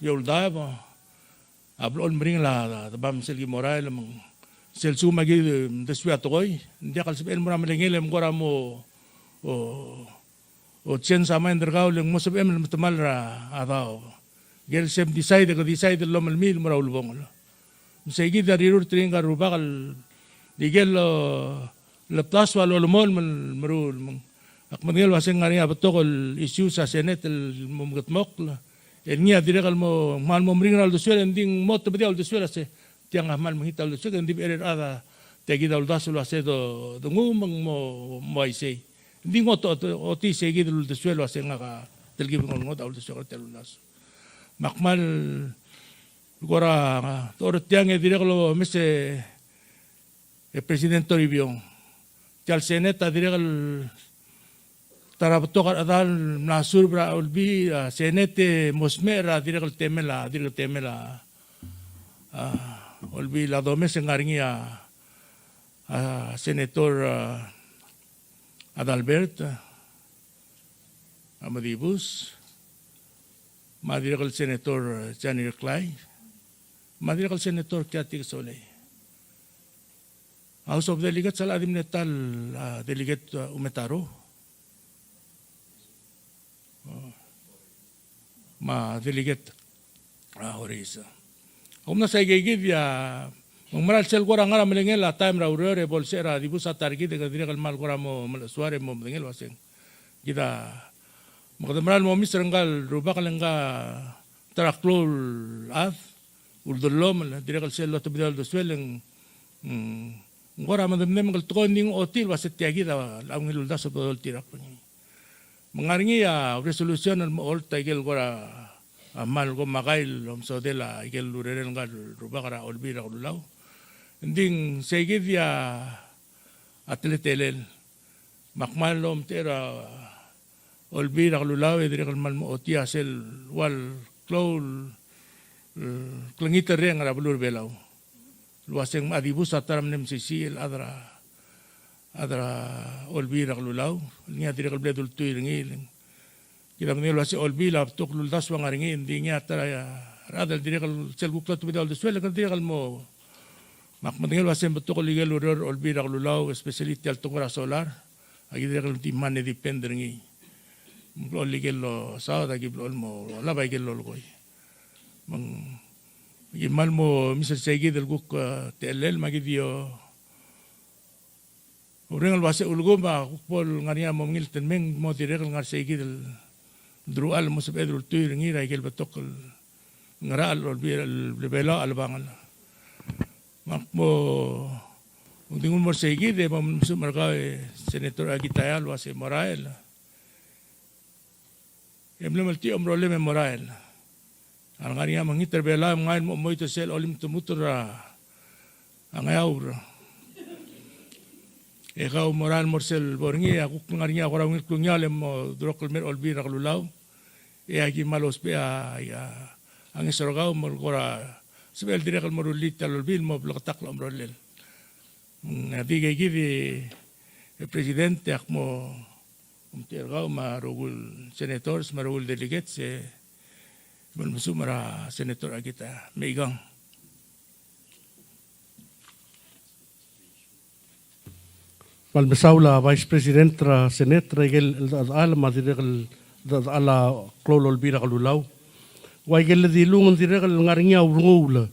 Eouldaob a blechoel meringel a, a, debam sel ki mo rael me ng sel lsekum a ki mdesuii a tekoi, ng diak el sebechel el mo er a melengel e mkora mo, o, o change a mind er kau le ng mo sebechem el metemall er a daob. Ikel se mdecide, ke decide el lomelmiil el mo er a ulebongel. Me sei kid a rirurt er ngii ngka el rubak el di ikel lo, lebdasu a lolemolem el meruul. Me ng, ak medengei el uasei ng ngar er ngii a betok el issues a Senate el mo mekedmokl, el ngii a dirrek el mo, kmal mo meringel a uldesuel, e ng di ng mo tebedii a uldesuel a se tiang a kmal mekngit a uldesuek, e ng di becherei a rechad a tia kid a uldasu el uasei do, do nguu me ng mo, mo uaisei. Ng di ng ot-, ot-, otii sei kid el uldesuel el uasei ngak a telkib el ngodech a uldesuek er tia el uldasu. Me ak kmal kora, a, dechor er tiang e dirrek el omes e, e President Toribiong. Tia el Senate a dirrek el ta er a betok a rechedal el mla serve er a Olbiil, a, Senate e mo smecher a dirrek el temel a, dirrek el temel a, a, Olbiil a domes e ng ngar er ngii a, a, Senator, a, Adalbert, a, Medibus, me a dirrek el Senator, a, Johnny Reklai, me a dirrek el Senator Kathy Kesolei. House of Delegates a locha di mle ta el, a, Delegate, a, Umetaro. Me a Delegate, a, Horace. Ak omdasu e aikei kid a, me ng mera el sel kora ngar er a melengel a taem er a ureor e bo lsecher a dibus a ta er kid e ke dirrek el kmal kora mo melechesuar e mo medengei el uaseng kid a, me kede mera el mo omes er ngka el rubak el ngka ta er a klou el chad, uldellomel, dirrek el sel lotebedii a uldesuel e ng, mm, ng kora medemdem el tekoi, ng di ng ochotii el uasei tia kid a ungil uldasu el bo doltirakl er ngii. Me ng ngar er ngii a resolution el mo ocholt a ikel kora, a, kmal ko makai el omesodel a ikel urerel ngka el rubak er a Olbiil er a Kelulau. Ng di ng sei kid a teletelel. Me ak kmal omtechei er a Olbiil er a Kelulau e dirrek el kmal mo ochotii a sel ua el klou el, e, klengiterreng er a beluu er a Belau el uaseng me a dibus a ta er a mle mesisiich el chad er a, chad er a Olbiil er a Kelulau, el ngii a dirrek el bla de ultuil er ngii. Kid a medengei el uasei Olbiil a betok el uldasu a ngar er ngii, ng di ngii a ta er a rechad el dirrek el sel kuk lotebedii a uldesuel e kede dirrek el mo, me ak medengei el uasei ng betok el ikel ureor er a Olbiil er a Kelulau, especially tia el tekoi er a solar, a ki dirrek el di mle depend er ngii. Ng blechoel ikel losaod, a ki blechoel mo olab a ikel lolekoi. Me ng, ki kmal mo omes er sei kid el kuk, e, techellel me a ki di o Oureng el uase ulekum a kuk bo el ngar er ngii a mo mengilt el mei, ng mo dirrek el ngar sei kid el deruchall el mo sebeched el ultuil er ngii er a ikel betok el ngerachel el Olbiil er a Belau a chelebangel. Me ak mo, ng di nguu el mo er sei kid e mo mesumech er kau e Senator Akitaya el uase morael. E mle meltii a omerolem e morael. A lengar er ngii a mekngit er a Belau e mngai el mo chemoit er sel olim temutur er a Ngeaur. E kau morael el mo er sel bo er ngii, a kuk ngar er ngii a kora ungil klungiaol e mo durokl el mei er a Olbiil er a Kelulau. E aki kmal ousbech a, a, a ngeso er kau me kora sebechel dirrek el mo rullii tia el olbiil el mo bleketakl a omerolel. Mm, a di ikei kid e President, e ak mo omtechei er kau me a rokui el senators me a rokui el delegates, e, me lmesumech er a Senator Akitaya. Meikang. Me a lmesaul a Vice President er a Senate er a ikel cheldechedechal me a dirrek el cheldechedechal a klou el Olbiil er a Kelulau. Ua ikel ledilung e ng dirrek el ngar er ngii a urenguul, e,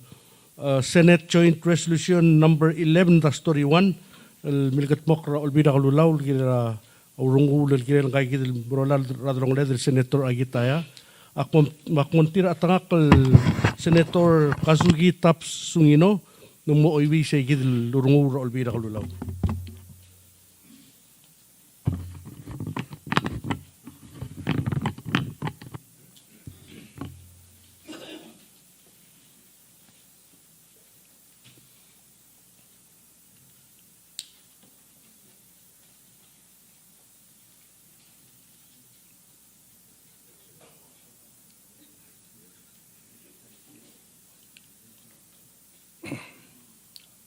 Senate Joint Resolution number eleven dash thirty-one, el milkedmokl er a Olbiil er a Kelulau, el kirel a urenguul el kirel ngka kid el merola er a delongeled el Senator Akitaya. Ak mo, me ak mo tir a chetengakl el Senator Kazuki Taps Sungino, ng mo chuiuii sei kid el urenguul er a Olbiil er a Kelulau.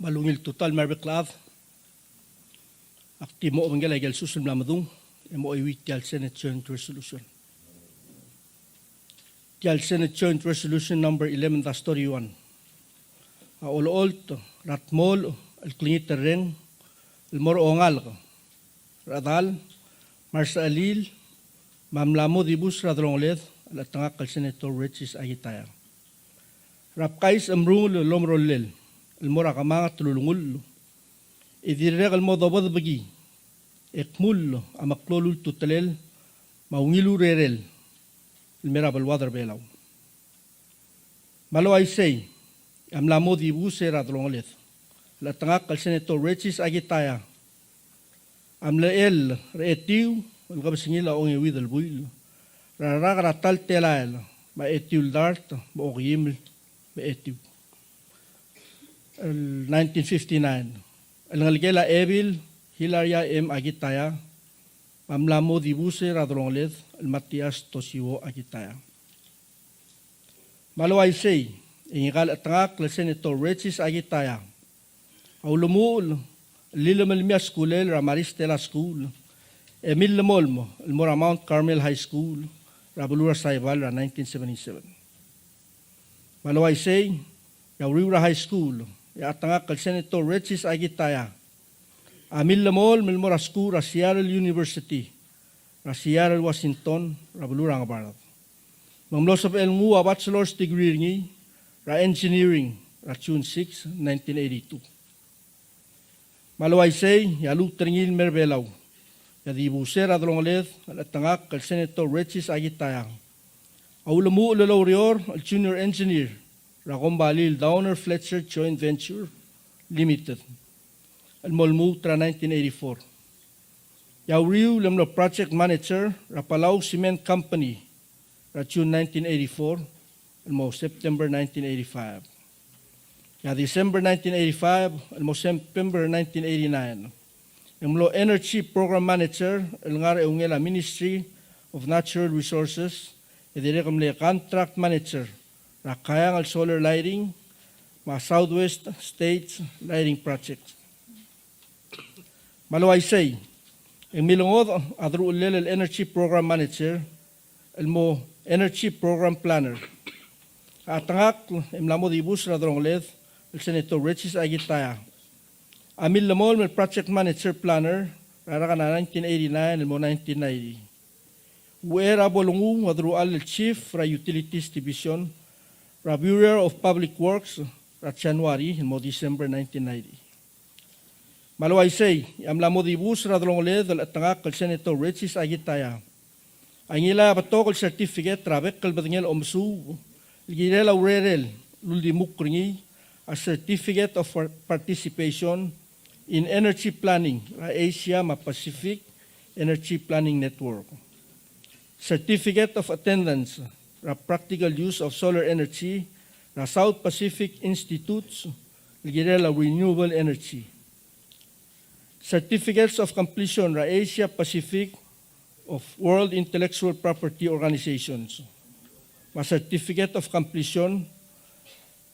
Me a ungil tutau el mei er a bek el chad, ak di mo obengkel a ikel sus el mla medung, e mo chuiuii tia el Senate Joint Resolution. Tia el Senate Joint Resolution number eleven dash thirty-one. A olecholt er a dmolech el klengiterreng el mo er a ongalek er a chedal me a resechelil me a mla mo dibus er a delongeled el chetengakl el Senator Regis Akitaya. Er a bkais el mrungel el omerollel el mo er a kemanget el ulengull, e dirrek el mo dobedebekii e kmull a meklou el ultutelel me a ungil urerel el mei er a beluad er a Belau. Me a le uaisei, e a mla mo dibus er a delongeled el chetengakl el Senator Regis Akitaya a mlechell er a etiu el kebesengil a ongeuid el buil er a rak er a ta el telael me a etiu el dart me a okeim el etiu el nineteen fifty-nine, el ngelekel a Ebil Hilaria M. Akitaya, me a mla mo dibus er a delongeled el Matias Toshio Akitaya. Me a le uaisei, e ngika el chetengakl el Senator Regis Akitaya a ulemuchel el lilemolem a skulel er a Maris Stella School e millemolem el mo er a Mount Carmel High School er a beluu er a Saibal er a nineteen seventy-seven. Me a le uaisei, e a uriul er a high school e a chetengakl el Senator Regis Akitaya a millemolem el mo er a skuul er a Seattle University er a Seattle, Washington er a beluu er a Ngebard. Me ng mlo sebechel nguu a bachelor's degree er ngii er a engineering er a June six, nineteen eighty-two. Me a le uaisei, e a luut er ngii el mei er a Belau e a dibus er a delongeled el chetengakl el Senator Regis Akitaya a ulemuchel el oureor el junior engineer er a kombalii el Downer Fletcher Joint Venture Limited el mo lmuut er a nineteen eighty-four. E a uriul e mlo project manager er a Palau Cement Company er a June nineteen eighty-four el mo September nineteen eighty-five. E a December nineteen eighty-five el mo September nineteen eighty-nine e ng mlo energy program manager el ngar er a eungel a Ministry of Natural Resources, e dirrek el mle contract manager er a Kayangel Solar Lighting me a Southwest States Lighting Project. Me a le uaisei, e ng milengodech a deruchellel el energy program manager el mo energy program planner. A chetengakl e mla mo dibus er a delongeled el Senator Regis Akitaya a millemolem el project manager planner er a rak er a nineteen eighty-nine el mo nineteen ninety. Uchei er a bo lenguu a deruchall el chief er a Utilities Division er a Bureau of Public Works er a January el mo December nineteen ninety. Me a le uaisei, e a mla mo dibus er a delongeled el chetengakl el Senator Regis Akitaya a ngilai a betok el certificate er a bek el bedengel omesuub el kirel a urerel el uldimukl er ngii a Certificate of Par-, Participation in Energy Planning er a Asia me a Pacific Energy Planning Network, Certificate of Attendance er a Practical Use of Solar Energy er a South Pacific Institutes el kirel a Renewable Energy, Certificates of Completion er a Asia Pacific of World Intellectual Property Organizations, me a Certificate of Completion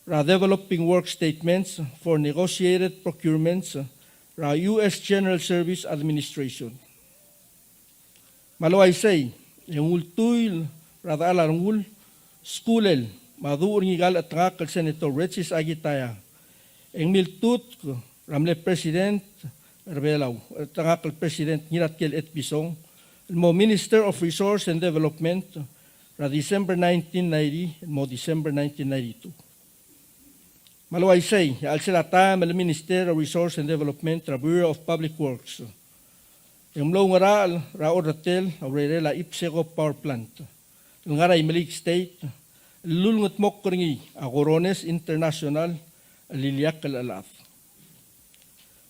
er a Developing Work Statements for Negotiated Procurements er a U S General Service Administration. Me a le uaisei, e ng ultuil er a dechal a rengul, skulel me a duch er ngika el chetengakl el Senator Regis Akitaya e ng miltutk er a mle President er a Belau, chetengakl el President Ngiratkel Etpison, el mo Minister of Resource and Development er a December nineteen ninety el mo December nineteen ninety-two. Me a le uaisei, e a chelsel a taem el Minister of Resource and Development er a Bureau of Public Works e ng mlo oungerachel er a orretel a urerel a IPSECO Power Plant el ngar er a Imeliik State el lulengedmokl er ngii a Corones International el ileakl el chelechad.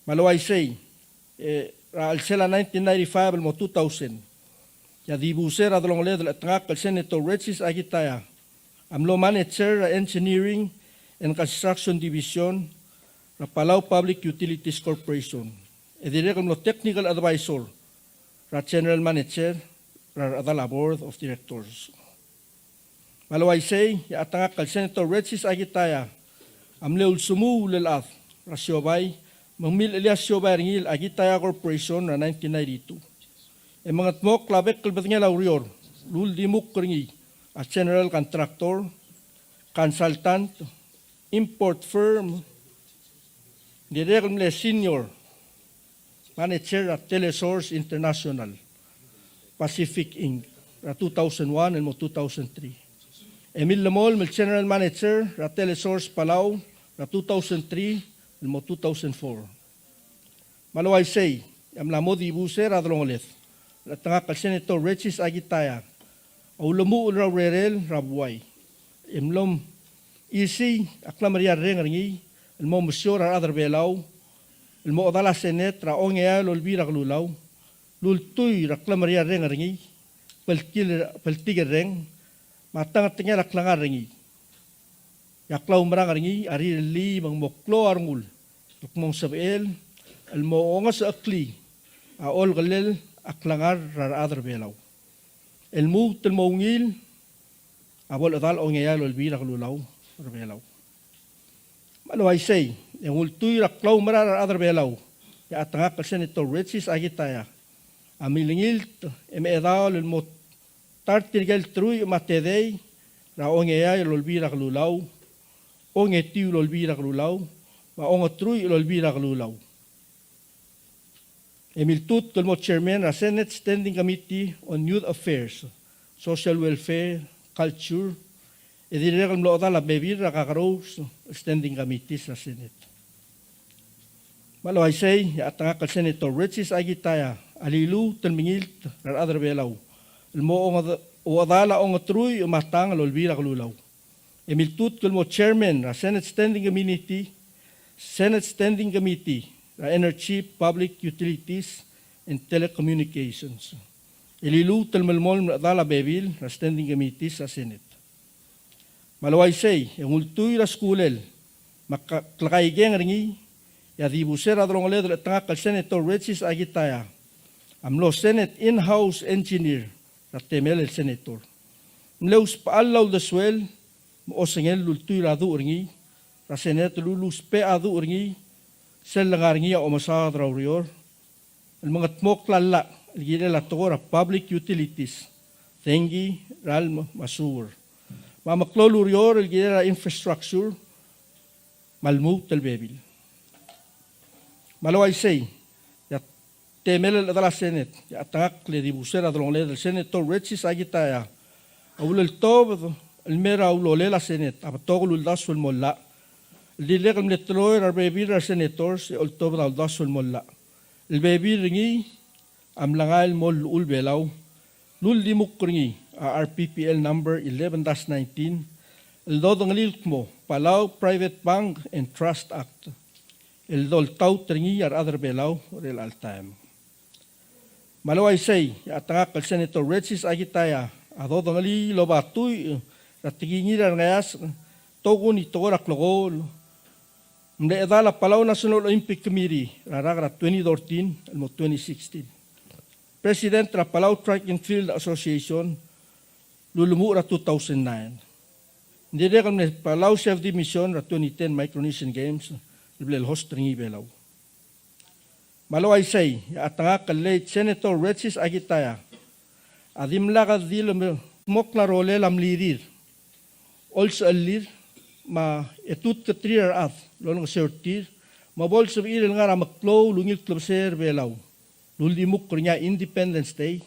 Me a le uaisei, e er a chelsel a nineteen ninety-five el mo two thousand, e a dibus er a delongeled el chetengakl el Senator Regis Akitaya a mlo manager er a Engineering and Construction Division er a Palau Public Utilities Corporation, e dirrek el mlo technical advisor er a General Manager er a rechedal a Board of Directors. Me a le uaisei, e a chetengakl el Senator Regis Akitaya a mle ulsemuul el chad er a siobai, me ng milchelii a siobai er ngii el Akitaya Corporation er a nineteen ninety-two. E mengedmokl a bek el bedengel a ureor el uldimukl er ngii a general contractor, consultant, import firm, dirrek el mle senior manager er a Telesource International Pacific Inc. er a two thousand one el mo two thousand three. Emil Lemolem el General Manager er a Telesource Palau er a two thousand three el mo two thousand four. Me a le uaisei, e a mla mo dibus er a delongeled el chetengakl el Senator Regis Akitaya a ulemuchel er a urerel er a buai. E mlo mesisiich a klemeriarreng er ngii el mo mesiou er a rechad er a Belau el mo chedal a Senate er a ongeai el olbiil er a kelulau, el ultuil er a klemeriarreng er ngii, bltikerreng, bltikerreng, me a tengetengel a klengar er ngii. E a klaumerang er ngii a rirellii me ng mo klou a rengul el kmo ng sebechel el mo ongesecheklii a olekellel a klengar er a rechad er a Belau el lmuut el mo ungil a bo lechedal a ongeai el olbiil er a kelulau er a Belau. Me a le uaisei, e ng ultuil er a klaumerang er a rechad er a Belau, e a chetengakl el Senator Regis Akitaya a milengilt e mechedaol el mo ta er tirke el teruich me a tedei er a ongeai el olbiil er a kelulau, ongetiu el olbiil er a kelulau, me a ongeteruich el olbiil er a kelulau. E miltutk el mo Chairman er a Senate Standing Committee on Youth Affairs, Social Welfare, Culture, e dirrek el mlo chedal a bebil er a kakerous el Standing Committees er a Senate. Me a le uaisei, e a chetengakl el Senator Regis Akitaya a liluut el mengilt er a rechad er a Belau el mo ongede-, ochedal a ongeteruich me a tang el olbiil er a kelulau. E miltutk el mo Chairman er a Senate Standing Committee, Senate Standing Committee er a Energy, Public Utilities and Telecommunications. E liluut el melemolem el chedal a bebil er a Standing Committees er a Senate. Me a le uaisei, e ng ultuil er a skulel me a ka-, klekaikeng er ngii, e a dibus er a delongeled el chetengakl el Senator Regis Akitaya a mlo Senate in-house engineer er a temel el senator. Ng mle ousbechall a uldesuel me a osengel el ultuil er a duch er ngii er a Senate el uluusbech a duch er ngii sel lengar er ngii a omesaod er a ureor el mengetmokl a llach el kirel a tekoi er a public utilities, dengki, ralm, me a sewer, me a meklou el ureor el kirel a infrastructure me a lmuut el bebil. Me a le uaisei, e a temel el chedal a Senate, e a chetengakl e dibus er a delongeled el Senator Regis Akitaya a uleltobed el mei er a ulolel a Senate a betok el uldasu el mo llach, el dirrek el mle teloi er a rebebil er a senators e oltobed a uldasu el mo llach. El bebil er ngii a mlengai el mo llechul Belau, el uldimukl er ngii a R P P L number eleven dash nineteen, el dodengelii el kmo Palau Private Bank and Trust Act, el doltaut er ngii a rechad er a Belau er chelecha el taem. Me a le uaisei, e a chetengakl el Senator Regis Akitaya a dodengelii el oba tuich er a tekingir a rengeasek, tokuni tekoi er a klekool, mle chedal a Palau National Olympic Committee er a rak er a twenty thirteen el mo twenty sixteen. President er a Palau Track and Field Association el ulemuchel er a two thousand nine. Ng dirrek el mle Palau Chef de Mission er a twenty ten Micronesian Games el bla el host er ngii Belau. Me a le uaisei, e a chetengakl el late Senator Regis Akitaya a dimlak di le me-, mokl a rolel a mlirir, olsechellir, me a etutketerir a rechad el olengeseu er tir, me bo lsebechir el ngar er a meklou el ungil klebesei er Belau el uldimukl er ngii a Independence Day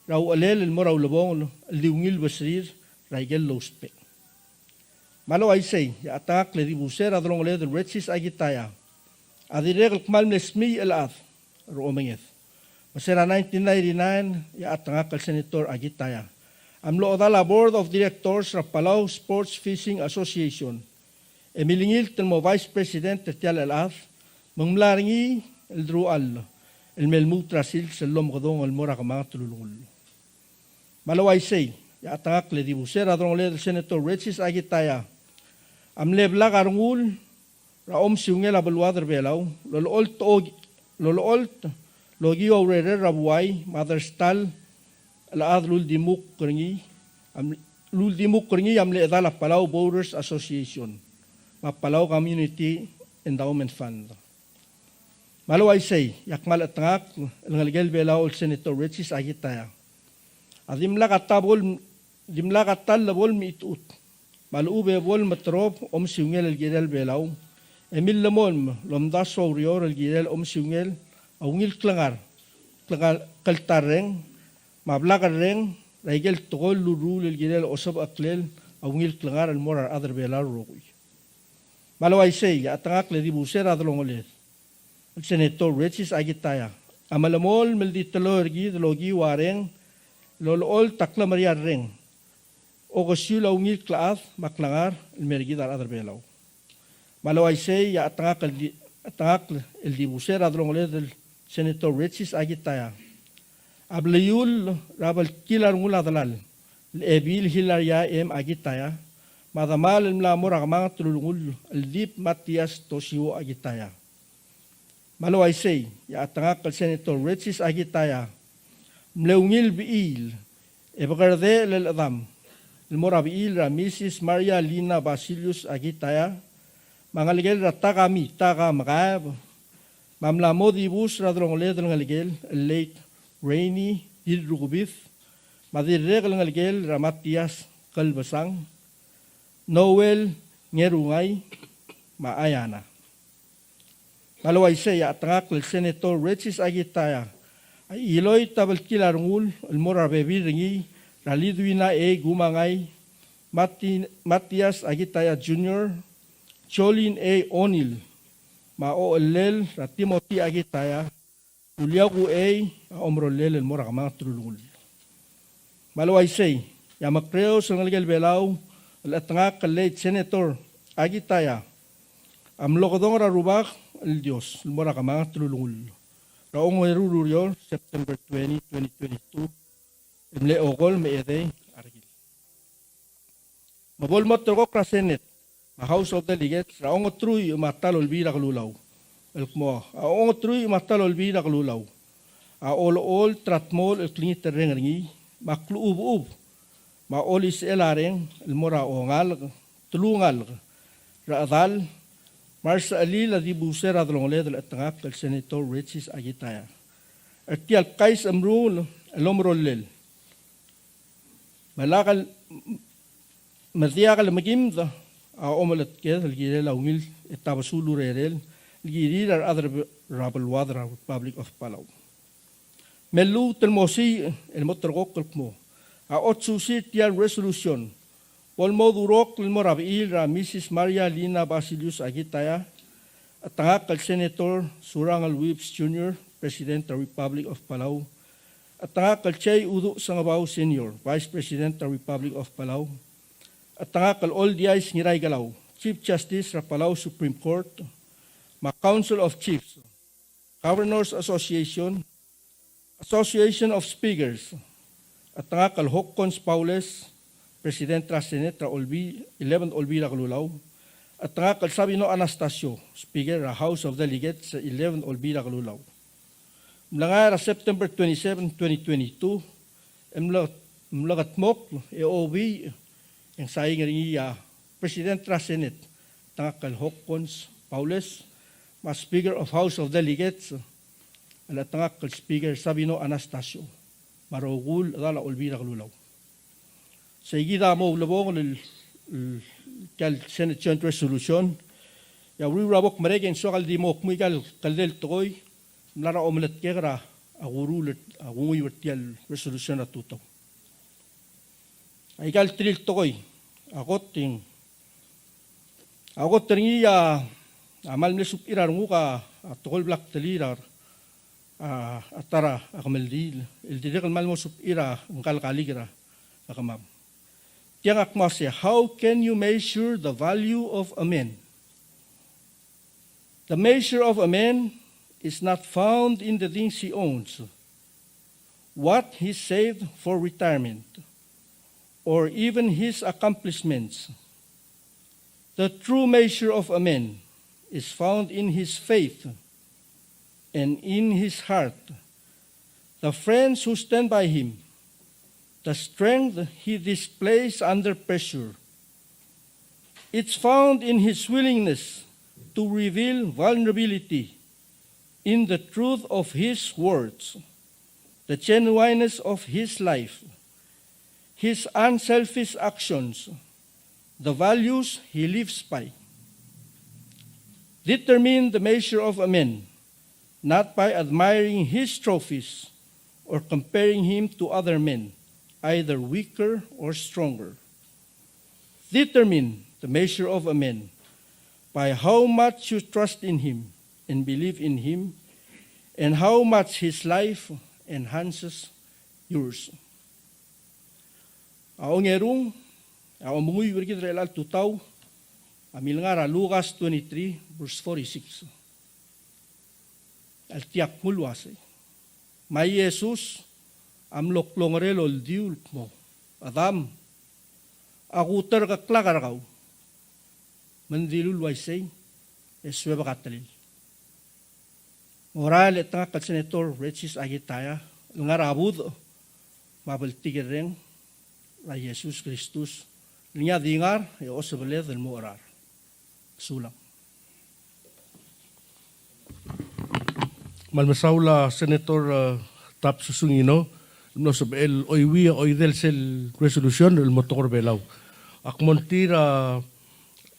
er a uchelel el mo er a ulebongel el di ungil beserir er a ikel lousbech. Me a le uaisei, e a chetengakl e dibus er a delongeled el Regis Akitaya a dirrek el kmal mle smiich el chad er a omenged. Me se er a nineteen ninety-nine, e a chetengakl el Senator Akitaya a mlo chedal a Board of Directors er a Palau Sports Fishing Association, e milengilt el mo Vice President er tia el chelechad, me ng mla er ngii el deruchall el me lmuut er a sils el omekedong el mo er a kemanget el ulengull. Me a le uaisei, e a chetengakl e dibus er a delongeled el Senator Regis Akitaya a mle blak a rengul er a omesiungel a beluad er Belau, el olecholt o-, el olecholt el okiu a urerel er a buai me a dersta el chad el uldimukl er ngii, a mle-, el uldimukl er ngii a mle chedal a Palau Voters Association me a Palau Community Endowment Fund. Me a le uaisei, e a kmal chetengakl el ngelekel Belau el Senator Regis Akitaya a dimlak a ta bo l-, dimlak a ta el bo lemechitechut me a lechub e bo lemeterob omesiungel el kirel Belau, e millemolem el omdasu a ureor el kirel omesiungel a ungil klengar, klengar, kltarreng, me a blakerreng, er a ikel tekoi el lurruul el kirel a osebecheklel a ungil klengar el mo er a rechad er Belau el rokui. Me a le uaisei, e a chetengakl el dibus er a delongeled el Senator Regis Akitaya a melemolem el di teloi er kid el okiu a reng el olecholt a klemeriarreng, okesiul a ungil klechad me a klengar el mer kid a rechad er Belau. Me a le uaisei, e a chetengakl el di-, chetengakl el dibus er a delongeled el Senator Regis Akitaya a bliull er a beltkil a rengul a delal el Ebil Hilaria M. Akitaya me a demal el mla mo er a kemanget el ulengull el Dib Matias Toshio Akitaya. Me a le uaisei, e a chetengakl el Senator Regis Akitaya a mle ungil bechiil e bekerdechel el chedam el mo er a bechiil er a Missus Maria Lina Basilius Akitaya, me a ngelekel er a Takami Taka Mekaeb, me a mla mo dibus er a delongeled el ngelekel el late Rainy Dirrukubid, me a dirrek el ngelekel er a Matias Kelbesang, Noel Ngerungai, me a Ayana. Me a le uaisei, e a chetengakl el Senator Regis Akitaya a chiloit a beltkil a rengul el mo er a rebebil er ngii er a Lidwina A. Kumangai, Mati-, Matias Akitaya Junior, Jolene A. O'Neill, me a ochellel er a Timothy Akitaya, Julia Kuei, a omerolel el mo er a kemanget el ulengull. Me a le uaisei, e a Mekreos el ngelekel Belau el chetengakl el late Senator Akitaya a mlo kedong er a Rubak el Dios el mo er a kemanget el ulengull er a ongeru el ureor, September twenty, twenty twenty-two, el mle okolem me a edei a rekil. Me bo el mo terrekokl er a Senate me a House of Delegates er a ongeteruich me a ta el Olbiil er a Kelulau el kmo a ongeteruich me a ta el Olbiil er a Kelulau a olecholt er a dmolech el klengiterreng er ngii me a klechubechub me a olisechel a reng el mo er a ongalek, telungalek er a chedal me a resechelil a dibus er a delongeled el chetengakl el Senator Regis Akitaya er tia el kaisechemrungel el omerolel. Me lak el, me diak el mekimd a omeletk el kirel a ungil e tabesul urerel el kirir a rechad er a beluad er a Republic of Palau. Me lluut el mo siich el mo terrekokl el kmo a otsusii er tia el resolution bo el mo durokl el mo er a bechiil er a Missus Maria Lina Basilius Akitaya, chetengakl el Senator Surangel Whipps Junior, President er a Republic of Palau, chetengakl el J. Uduch Sengebau Senior, Vice President er a Republic of Palau, chetengakl el Oldiais Ngiraikelau, Chief Justice er a Palau Supreme Court, me a Council of Chiefs, Governors Association, Association of Speakers, chetengakl el Hokkons Baules, President er a Senate er a Olbi-, eleventh Olbiil er a Kelulau, chetengakl el Sabino Anastacio, Speaker er a House of Delegates, eleventh Olbiil er a Kelulau. Mlengai er a September twenty-seven, twenty twenty-two, e mle-, mlekedmokl e obii e ng sain er ngii a President er a Senate, chetengakl el Hokkons Baules, me a Speaker of House of Delegates, el chetengakl el Speaker Sabino Anastacio, me a rokui el chedal a Olbiil er a Kelulau. Seikid a mo ulebongel el, el, tia el Senate Joint Resolution, e a uriul er a bo kmerek e ng soak el di mo kmu aika el kldei el tekoi, mla er a omeletk er a, a kuruul, a kunguiu er tia el resolution er a tutau. Aika el terir el tekoi, a kot e ng, a kot er ngii a, a kmal mle subechir a renguk a, a tekoi el bla ktelir a, a, a ta er a kemeldiil, el dirrek el kmal mo subechir a ngka el kalik er a, a kemam. Tiang a kmo a sei, how can you measure the value of a man? The measure of a man is not found in the things he owns, what he saved for retirement, or even his accomplishments. The true measure of a man is found in his faith and in his heart, the friends who stand by him, the strength he displays under pressure. It's found in his willingness to reveal vulnerability, in the truth of his words, the genuineness of his life, his unselfish actions, the values he lives by. Determine the measure of a man not by admiring his trophies or comparing him to other men, either weaker or stronger. Determine the measure of a man by how much you trust in him and believe in him, and how much his life enhances yours. A ongerung, a omenguiu er kid er chelecha el tutau, a mle ngar er a Lucas twenty-three, verse forty-six. El diak mul uasei. Me a Jesus a mlo klongerel oldiu el kmo, "Chedam, ak uterkeklak er kau. Me ng dilu el uaisei, e suebek a telil." Ng ua el chetengakl el Senator Regis Akitaya el ngar er a budech me a bltikerreng er a Jesus Kristus el ngii a di ngar e osebeled el mo cherar. Sulang. Me kmal mesaul a Senator, eh, Tubbs Sungino, el mlo sebechel el oiuii a oidel sel resolution el mo tekoi er a Belau. Ak mo ongtir a,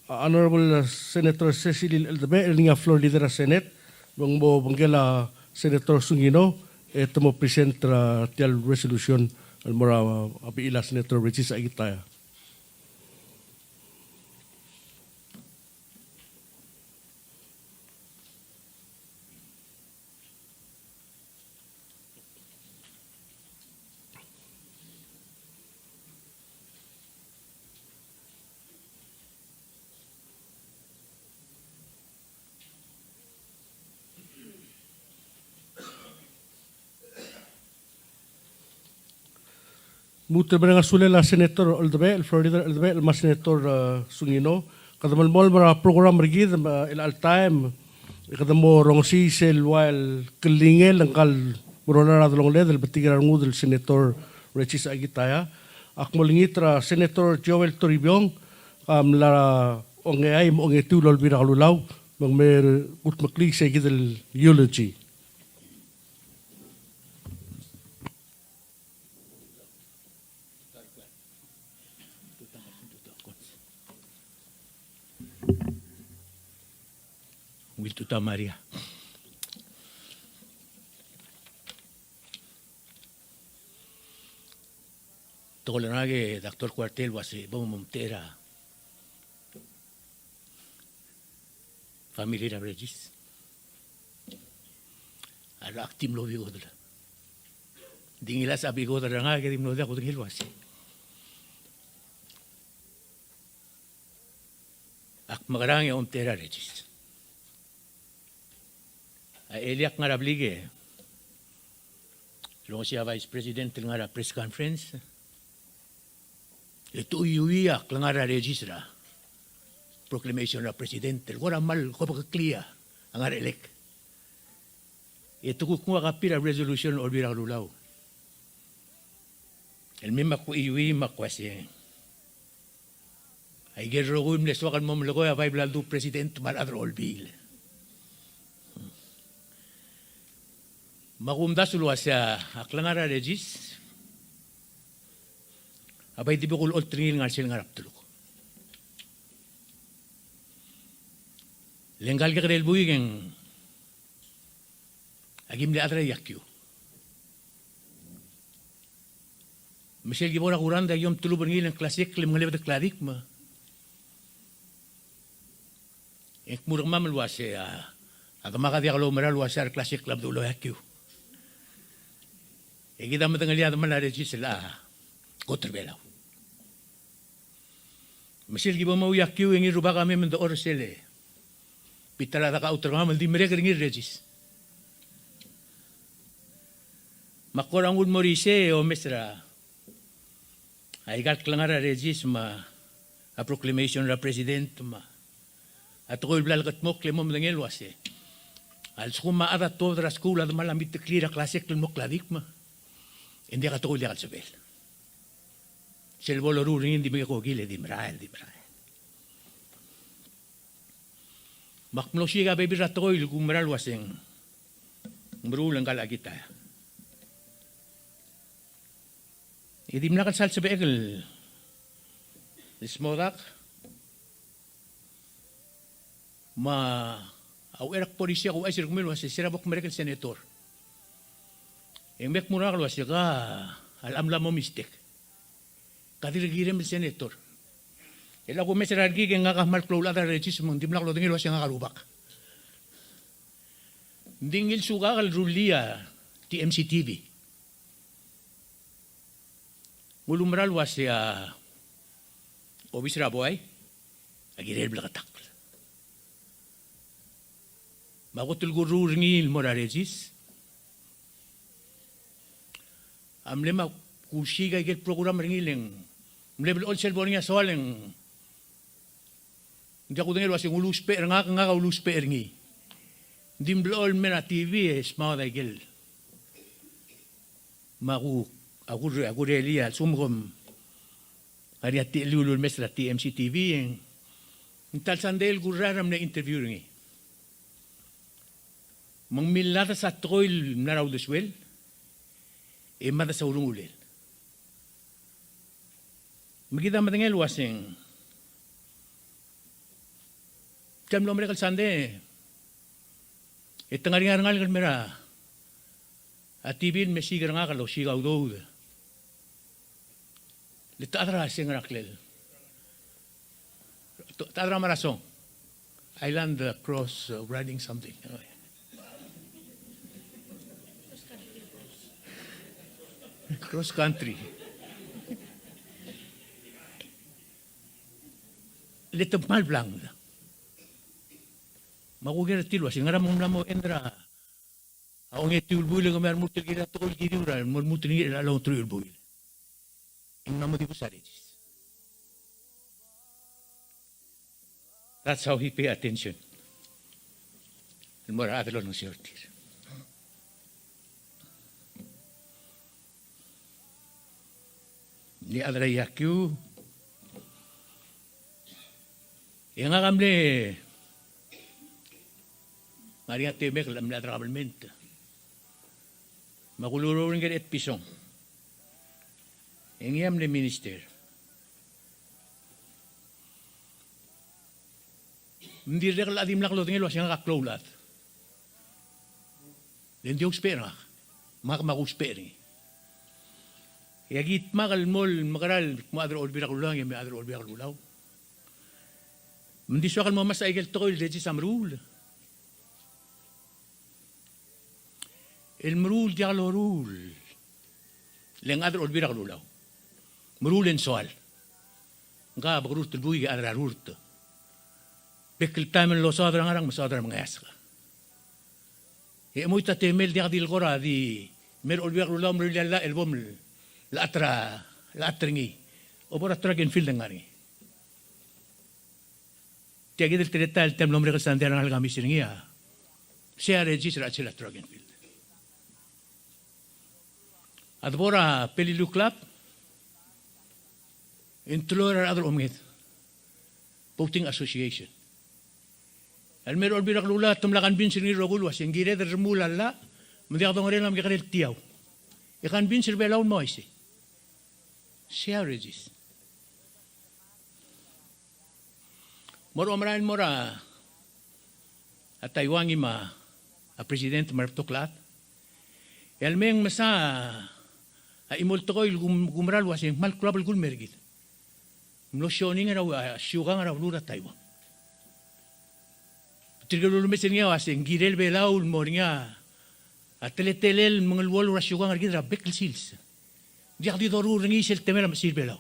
a Honorable Senator Secilil Eldebechel el ngii a Floor Leader er a Senate, me ng mo obengkel a Senator Sungino, e te mo present er tia el resolution el mo er a, a bechil a Senator Regis Akitaya. Lmuut el mereng a sulel a Senator Eldebechel, Floor Leader Eldebechel, me a Senator, eh, Sungino. Kede melemolem er a program er kid, me, eh, chelecha el taem, e kede mo rongesii sel ua el klingel ngka el meruul a delongeled el betik er a rengud el Senator Regis Akitaya. Ak mo olengit er a Senator Joel Toribiong, a mla ongeai me a ongetiu el Olbiil er a Kelulau, me ng me kudmeklii se kid el eulogy. Ungil tutau Maria. Te kuk ngak e Doctor Kuartei el uase bo momtechei er a family er a Regis. A lak di mlo bikodel. Di ngilai a bikodel er ngak e di mlo diak kudengei el uase ak mekerang e omtechei er a Regis. A elii ak ngar er a blik e longesii a Vice President el ngar er a press conference. E te chuiuii a klengar er a Regis er a proclamation er a President el kora kmal kobekeklii a ngerechelek. E te kuk nguu a copy er a resolution er a Olbiil er a Kelulau el mei me ak chuiuii me ak uase, aike el rokui el mle soak el mo melekoi a bai bla ledu President me a rechad er a Olbiil. Me ak omdasu el uase a klengar er a Regis a bai di bo kulecholt er ngii el ngar sel ngar er a bdeluk. Le ngka el kekerei el buik e ng aki mle chad er a iakiu. Me sel ki bo er a kurangd e aki omtelub er ngii el ng klasikl e mengelebed el kladik me e ng kmo er kemam el uase a, a demak a diak loumerang el uase a reklasikl a meduch el oiakiu. E kid a medengelii a demal a Regis el a kot er a Belau. Me sel ki bo mo ouiakiu e ngii el rubak a mei me ng dechor er sel bita er a dak a chutem er kemam el di merek er ngii el Regis. Me ak kora nguu el mo er isei e omes er a aika el klengar er a Regis me a proclamation er a President me a tekoi el bla lekedmokl e mo medengei el uase a lsekum a chad a tuobed er a skuul a demal a miteklii er a klasikl el mo kladik me e ng diak a tekoi el diak el sebechel. Sel bo loruul er ngii e ng di mekekokil e di merael, di merael. Me ak mlo siik a bebil er a tekoi el kumerang el uase ng meruul ngka el Akitaya. E dimlak el sal sebechek el smodak me a uchei er a kbo er isei ak ouchais er kemiu el uase se er a bo kmerek el senator e ng me kmo er ngak el uase ka a locha mla mo mistake. Ka dirk kirem el senator. E le a kumes er a rekik e ngak a kmal klou el chad er a Regis me ng dimlak lodengei el uase ngak a rubak. Ng di ngilsukak el rullii a T M C T V. Ng ulemera el uase a obis er a buai a kirel bleketakl. Me a kot el kurruul er ngii el mo er a Regis a mle me a kusiik a ikel program er ngii le ng mle blechoel sel bo er ngii a soal e ng diak kudengei el uase ng uluusbech er ngak, ngak a uluusbech er ngii. Ng di mle blechoel el mei er a T V e smaod a ikel. Me a ku, a ku, a kurelii a lsekum kom ngar er ngii a techelliu el ulemes er a T M C T V e ng ta el sandei el kurrael er a mle interview er ngii. Me ng millades a tekoi el mla er a uldesuel e mades a urungulel. Me kid a medengei el uaseng, tia el mlo merek el sandei e te ngar er ngii a rengalek el mei er a T V el mesiik er ngak el osiik a udoud. Le te chad er a seng er a klel. Te chad er a Marasong. Island, uh, cross, uh, riding something. Cross country. Le te kmal blank. Me a kuker er tir el uasei, ngera me ng mla mo end er a ongetiu el buil e kemiu a remurt el kirir a tekoi el kiriu er a, mo lmuut er ngii er a ongeteruich el buil. E ng mla mo dibus a Regis. That's how he pay attention el mo er a rechad el olengeseu er tir. Ngii a chad er a iakiu. E ngak a mle ngar er ngii a temek el mle chad er a kabelment. Me a kuloureor er ngii er a Etpison. E ngii a mle minister. Ng dirrek el dimlak lodengei el uasei ngak a klou el chad. Le ng di ousbech er ngak. Me ngak me a kousbech er ngii. E aki dmak el mo el mekerang el kmo chad er a Olbiil er a Kelulau, e me chad er a Olbiil er a Kelulau. Me ng di soak el mo mesa a ikel tekoi el Regis a meruul. El meruul diak loruul le ng chad er a Olbiil er a Kelulau. Meruul e ng soal. Ngka a bekerurt el buik e chad er a rurt. Bek el taem el losaod er a ngerang, mesaod er a mengeasek. E chemoit a temel diak di le kora di mei er a Olbiil er a Kelulau me rullii a llach el bo mlechat er a, lechat er ngii. Obo er a track and field e ng ngar er ngii. Tia kid el teletael el tia el mlo merek el sandei a rengalek a miss er ngii a, sei a Regis er a chelsel a track and field. A debo er a Peleliu Club e ng teloi er a rechad er a omenged, Boating Association. A le mei er a Olbiil er a Kelulau e te mla convince er ngii el rokui el uasei ng kired el remuul a llach me ng diak dongerel a mekekerei el tiau. E convince er a Belau el mo uaisei. Sei a Regis. Mo er a omerael el mo er a Taiwan ngii me a president me a rebetok el chad. E a le mei e ng mesa a chimo el tekoi el kum-, kumerang el uasei ng kmal klou a belkul el mei er kid. Mlo sioning er a, a siukang er a beluu er a Taiwan. Tirke el ulemes er ngii a uasei ng kirel Belau el mo er ngii a teletelel el mengeluolu er a siukang er kid er a bek el sils. Diak di doruul er ngii sel temel a mechesir Belau.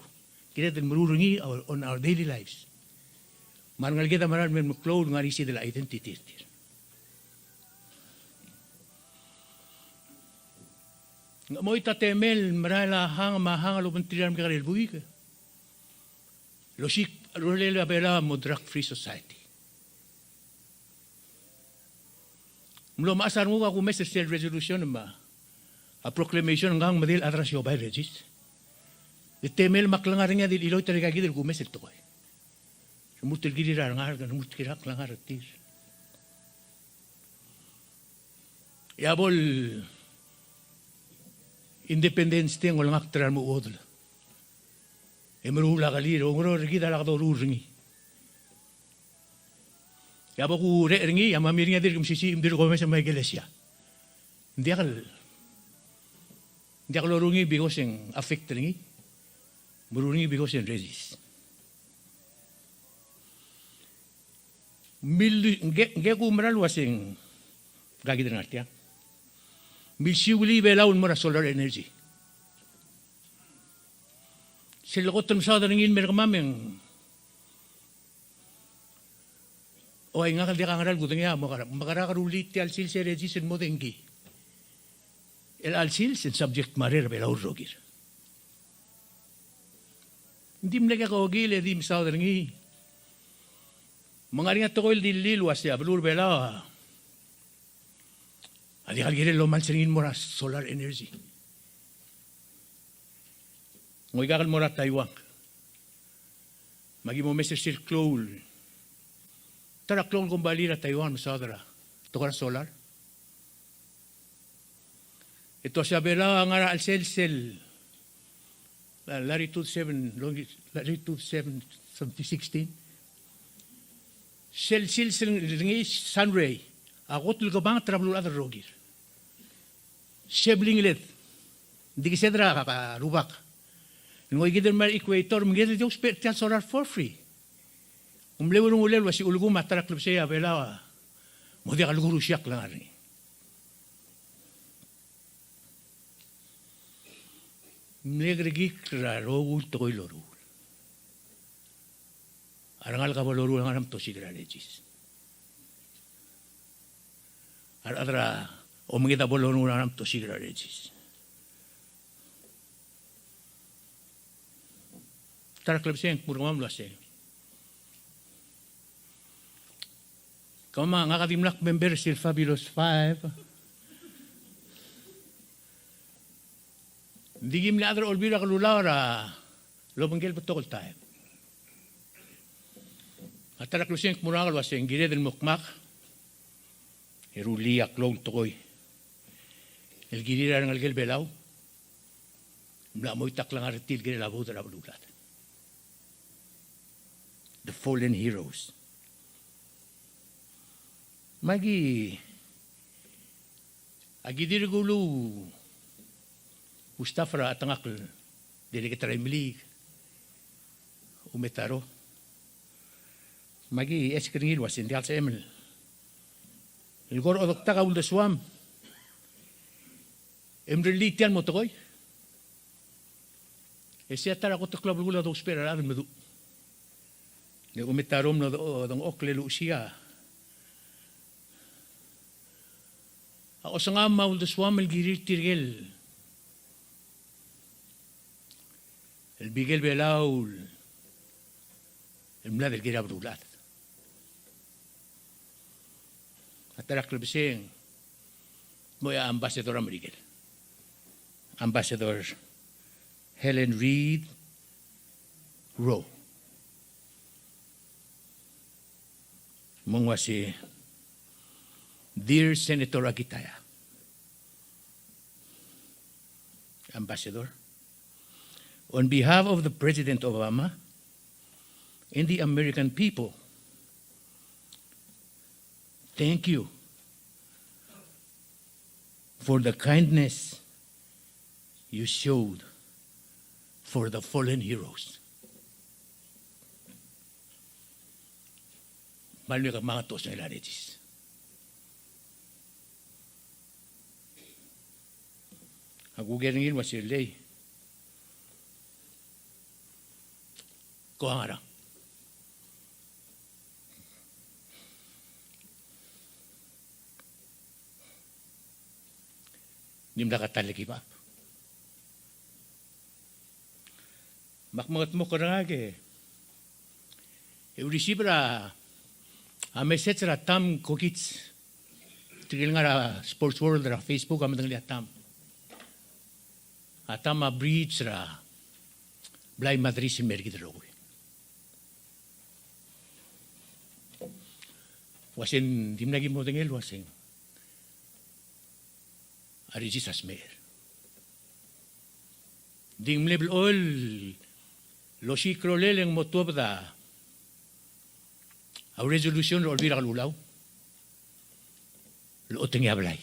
Kired el meruul er ngii on our daily lives. Me a rengeleked a merael el mei el meklou el ngar er ngii sel identity er tir. Ng chemoit a temel el merael a hang me a hang el obengterir a remekekerei el buik el osiik a rolel a Belau a mo drug free society. Ng mlo mechas a renguk a kumes er sel resolution me a proclamation, ngkang me di el chad er a siobai el Regis. E temel me a klengar er ngii a di el chiloit er aika kid el kumes el tekoi. Remurt el kirir a rengar, remurt el kirir a klengar er tir. E a bo el Independence Day e ng olengakt er a remechuodel. E meruul a kelir, ongeru er kid a lak doruul er ngii. E a bo kurech er ngii, e a mami er ngii a dirk mesisiich me dirk omes me a ikelesia. Ng diak el, ng diak loruul er ngii because e ng affect er ngii. Meruul er ngii because e ng resist. Mil, ngke, ngke kumerang el uaseng, ngka kid er a ngar tiang. Milsiuelii Belau el mo er a solar energy. Sel lekot el mesaod er ngii el mer kemam e ng, oi, ngak el diak a ngera el kudengei a mo kera, me kera ke rullii tia el sils e resist el mo dengki. El chelecha el sils e ng subject matter er a Belau el rokir. Ng di mle kekokil e di mesaod er ngii. Me ng ngar er ngii a tekoi el dillii el uasei a beluu er a Belau a diak el kirel el omalsa er ngii el mo er a solar energy. Ng oikak el mo er a Taiwan. Me aki mo omes er sel klou el, ta er a klou el kombalii er a Taiwan el mesaod er a tekoi er a solar. E te uasei a Belau a ngar er a chelsel sel, la-, latitude seven, longi-, latitude seven, seventy, sixteen. Sel sils er ngii, sunray a kot el kemanget er a beluulechad el rokir. Se blingeled. Ng di kesed er a, a, rubak. Ng oikid el mei er a equator, me kede di ousbech er tia el solar for free. Ng mle urungulel el uasei ulekum a ta er a klebesei a Belau a mo diak el kurusiakl a ngar er ngii. Mle kerekikl er a rokui el tekoi el loruul. A rengalek a bo loruul a ngar er ngii a mtosiik er a resist. A rechad er a omenged a bo loruul a ngar er ngii a mtosiik er a resist. Ta er a klebesei e ng kmo er kemam el uasei, kemam a, ngak a dimlak member er sel Fabulous Five. Ng di ki mle chad er a Olbiil er a Kelulau er a lobengkel betok el taem. A ta er a klebesei e ng kmo er ngak el uasei ng kired el mo kmak e rullii a klou el tekoi el kirir a rengelekel Belau el mla moitakl a ngar er tir el kirel a vote er a beluulechad. The fallen heroes. Me aki, aki dirk uluuchel a staff er a chetengakl el delegate er a Imeliik, Umetaro. Me aki ask er ngii el uasei ng diak el sebechem el, el kora odektak a uldesuam e mrellii tia el mo tekoi. E sei a ta er a kot el klou a belkul a dousbech er a rechad el meduch. Le Umetaro a mlo dengchokl e luchesii a osengam me a uldesuam el kirir tirke el, el bikel Belau el mlad el kirel a beluulechad. A ta er a klebesei e ng mo er a ambassador er a Merikel, Ambassador Helen Reed Rowe. Me ng uasei, Dear Senator Akitaya, Ambassador, on behalf of the President Obama and the American people, thank you for the kindness you showed for the fallen heroes. Me a lmei e kemanget a osengel a resist. Ak uker er ngii el uasei, lei, ko a ngerang? Ng dimlak a ta el give up. Me ak mengetmokl er ngak e, e receive er a, a message er a Tam Kokits. Tirke el ngar er a sports world er a Facebook a medengelii a Tam. A Tam a bridge er a blai me a deris el mei er kid el rokui. Uasei ng dimlak ki modengei el uasei a resist a smecher. Ng di ng mle blechoel el osiik a rolel e ng mo tuobed a resolution er a Olbiil er a Kelulau el otengii a blai.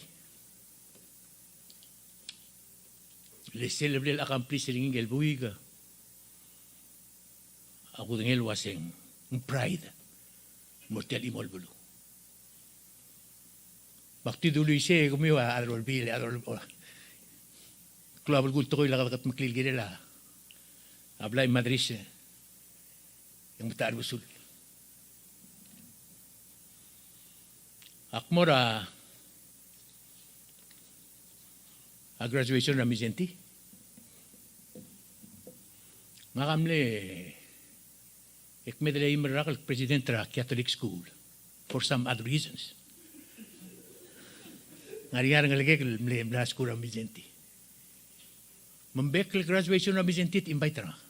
Le sel leblel accomplish er ngii el buik, a kudengei el uaseng, ng pride el mo er tia el chimo el beluu. Me ak di dulu isei e kemiu a rechad er a Olbiil, a rechad er a Olbiil. Klou a belkul el tekoi el kede kutmeklii el kirel a blai me a deris e ng metacherbesul. Ak mo er a, a graduation er a Mindszenty. Ngak a mle Ek me de lei me el rak el president er a Catholic school for some odd reasons. Ng ngar er ngii a rengelekek el mle, mla skuul er a Mindszenty. Me ng bek el graduation er a Mindszenty te invite er ngak.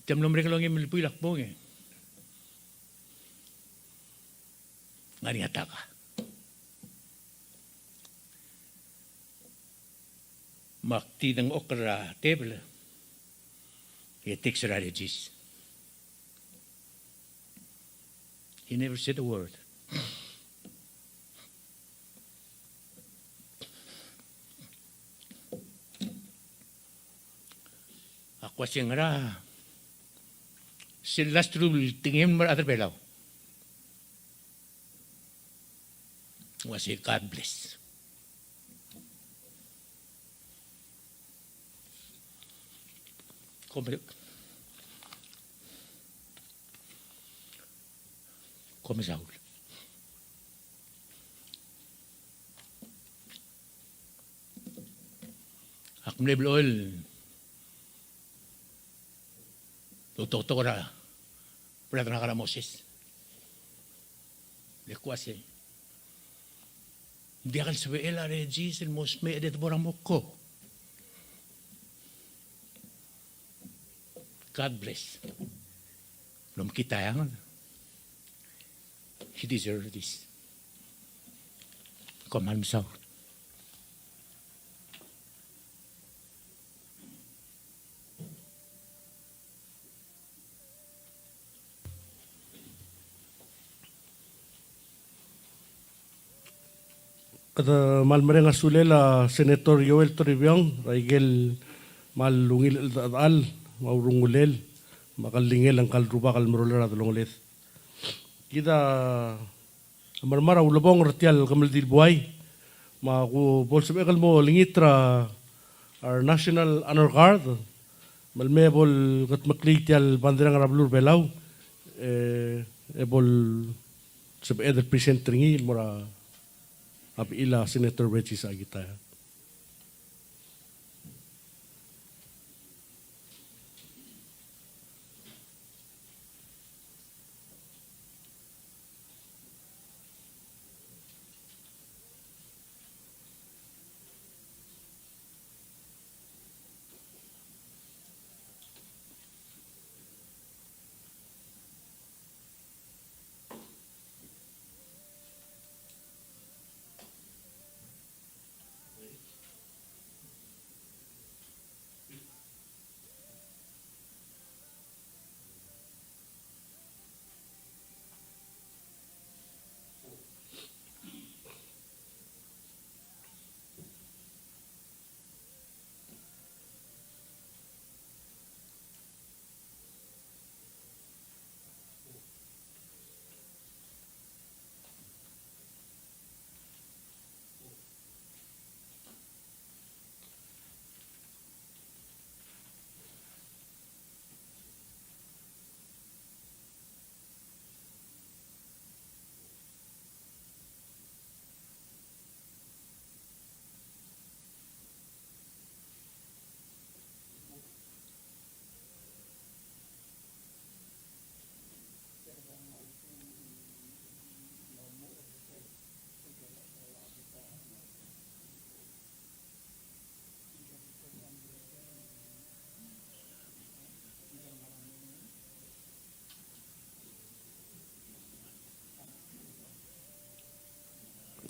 Te mlo merek el ongeim el buil a kbong e ng ngar er ngii a taka. Me ak di dengchokl er a tebel e text er a Regis. He never said a word. Ak uase ngera sel last rule el tekingem el mo er a rechad er a Belau? Uase God bless. Kom, kom mesaul. Ak mle blechoel el otoketok er a brother er ngak er a Moses. Le kuase, ng diak el sebechel a Regis el mo smecher e de bo er a mokko. God bless. Lomekngit a eanged. He deserve this. Kom kmal mesaul. Kede kmal mereng a sulel a Senator Joel Toribiong er a ikel kmal ungil el cheldechedechal me a urungulel me a kellingel ngka el rubak el meruul er a delongeled. Kid a mermang er a ulebongel er tia el kemeldiil el buai, me a ku bo lsebechek el mo olengit er a, a re National Honor Guard, me le mei e bo lkutmeklii tia el bandera er a beluu er a Belau, e, e bo lsebeched el present er ngii el mo er a bechil a Senator Regis Akitaya.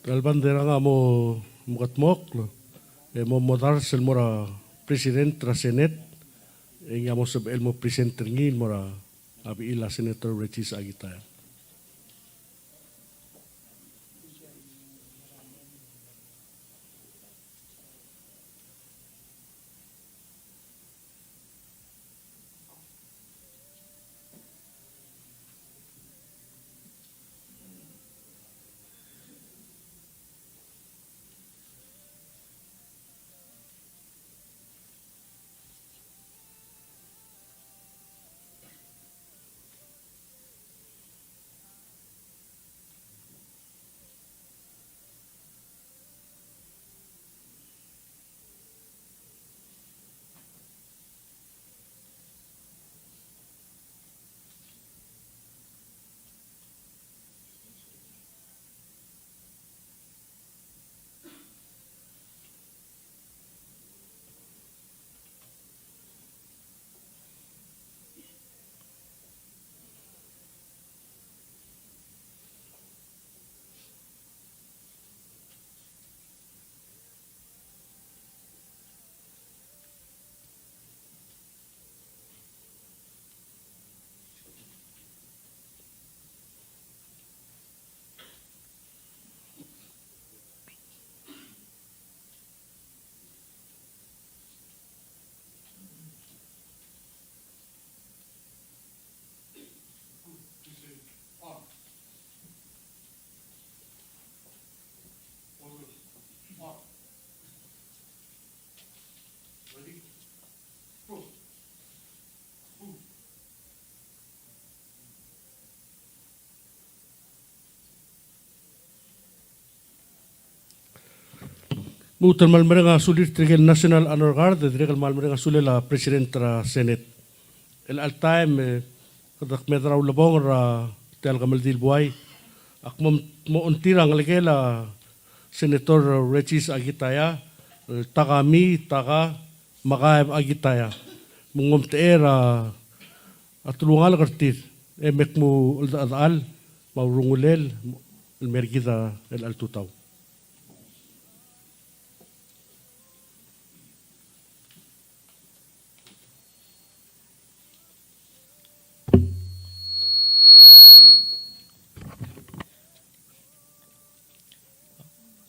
Tia el bandera a mo mekedmokl e mo modars el mo er a President er a Senate, e ngii a mo sebechel el mo present er ngii el mo er a bechil a Senator Regis Akitaya. Lmuut el kmal mereng a sulir tirke el National Honor Guard, e dirrek el kmal mereng a sulel a President er a Senate. El chelecha el taem, e, kede kmedel a ulebongel er tia el kemeldiil el buai, ak mo, mo ongtir a ngelekel a Senator Regis Akitaya, el Takami, Taka, Makaeb Akitaya. Me ng omtechei er a telungalek er tir, e me kmo cheldechedechal, me a urungulel, el mer kid er chelecha el tutau.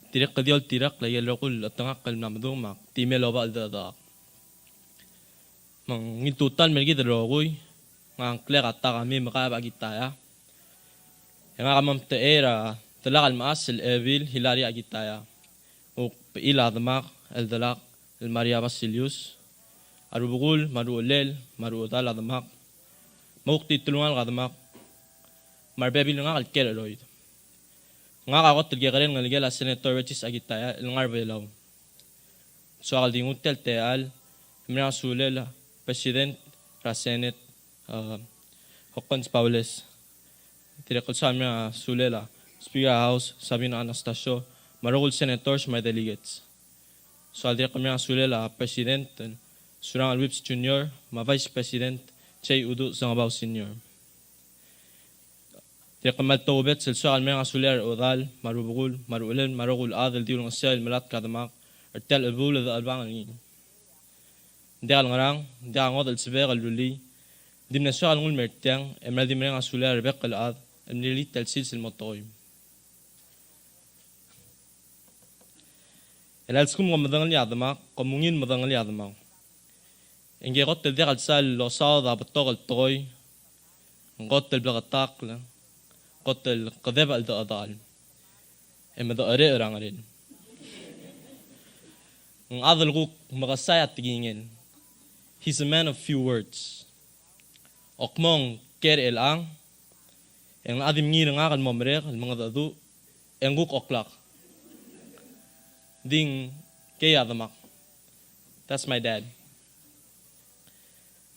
Dirrek el di oltirakl a ikel rokui el chetengakl el mla medung me ak di mle oba cheldechedechak. Me ngii el tutau el mer kid el rokui, ngak a ngklek a Takami Makaeb Akitaya. E ngak a mo omtechei er a delak el mechas el Ebil Hilari Akitaya. Kuk bechil a demak el delak el Maria Basilius, a rubekul me a ruchelel me a ruchedal a demak, me kuk di telungalek a demak, me a rebebil er ngak el Kereroid. Ngak a kot el kekerei el ngelekel a Senator Regis Akitaya el ngar er a Belau. Soak el di nguu tia el techall el mereng a sulel a President er a Senate, a, Hokkons Baules. Dirrek el soak el mereng a sulel a Speaker er a House Sabina Anastacio, me a rokui el senators me a delegates. Soak el dirrek el mereng a sulel a President el Surangel Whipps Junior, me a Vice President J. Uduch Sengebau Senior. Dirrek el kmal tobed el soak el mereng a sulel a rechedal, me a rubekul, me a ruchelel, me a rokui el chad el di ulengeseu el melatk er a demak er tia el chebuul el dechelebangel ngii. Ng diak el ngerang, ng diak a ngodech el sebechek el rullii, ng di mle soak el nguu el mer tiang, e mera el di mereng a sulel a rebek el chad el mle rullii tia el sils el mo tekoi. El a lsekum kom medengelii a demak, kom ungil medengelii a demak. E ngike kot el diak el sal losaod a betok el tekoi, ng kot el bleketakl, kot el kedeb a cheldechedechal, e medecherecher a ngerel. Ng chad el kuk mekesai a tekingel. He's a man of few words. Okmo ng ker chelechang, e ng locha di mengiil er ngak el mo merek el mengedecheduch, e ng kuk oklak. Di ng kei a demak. That's my dad.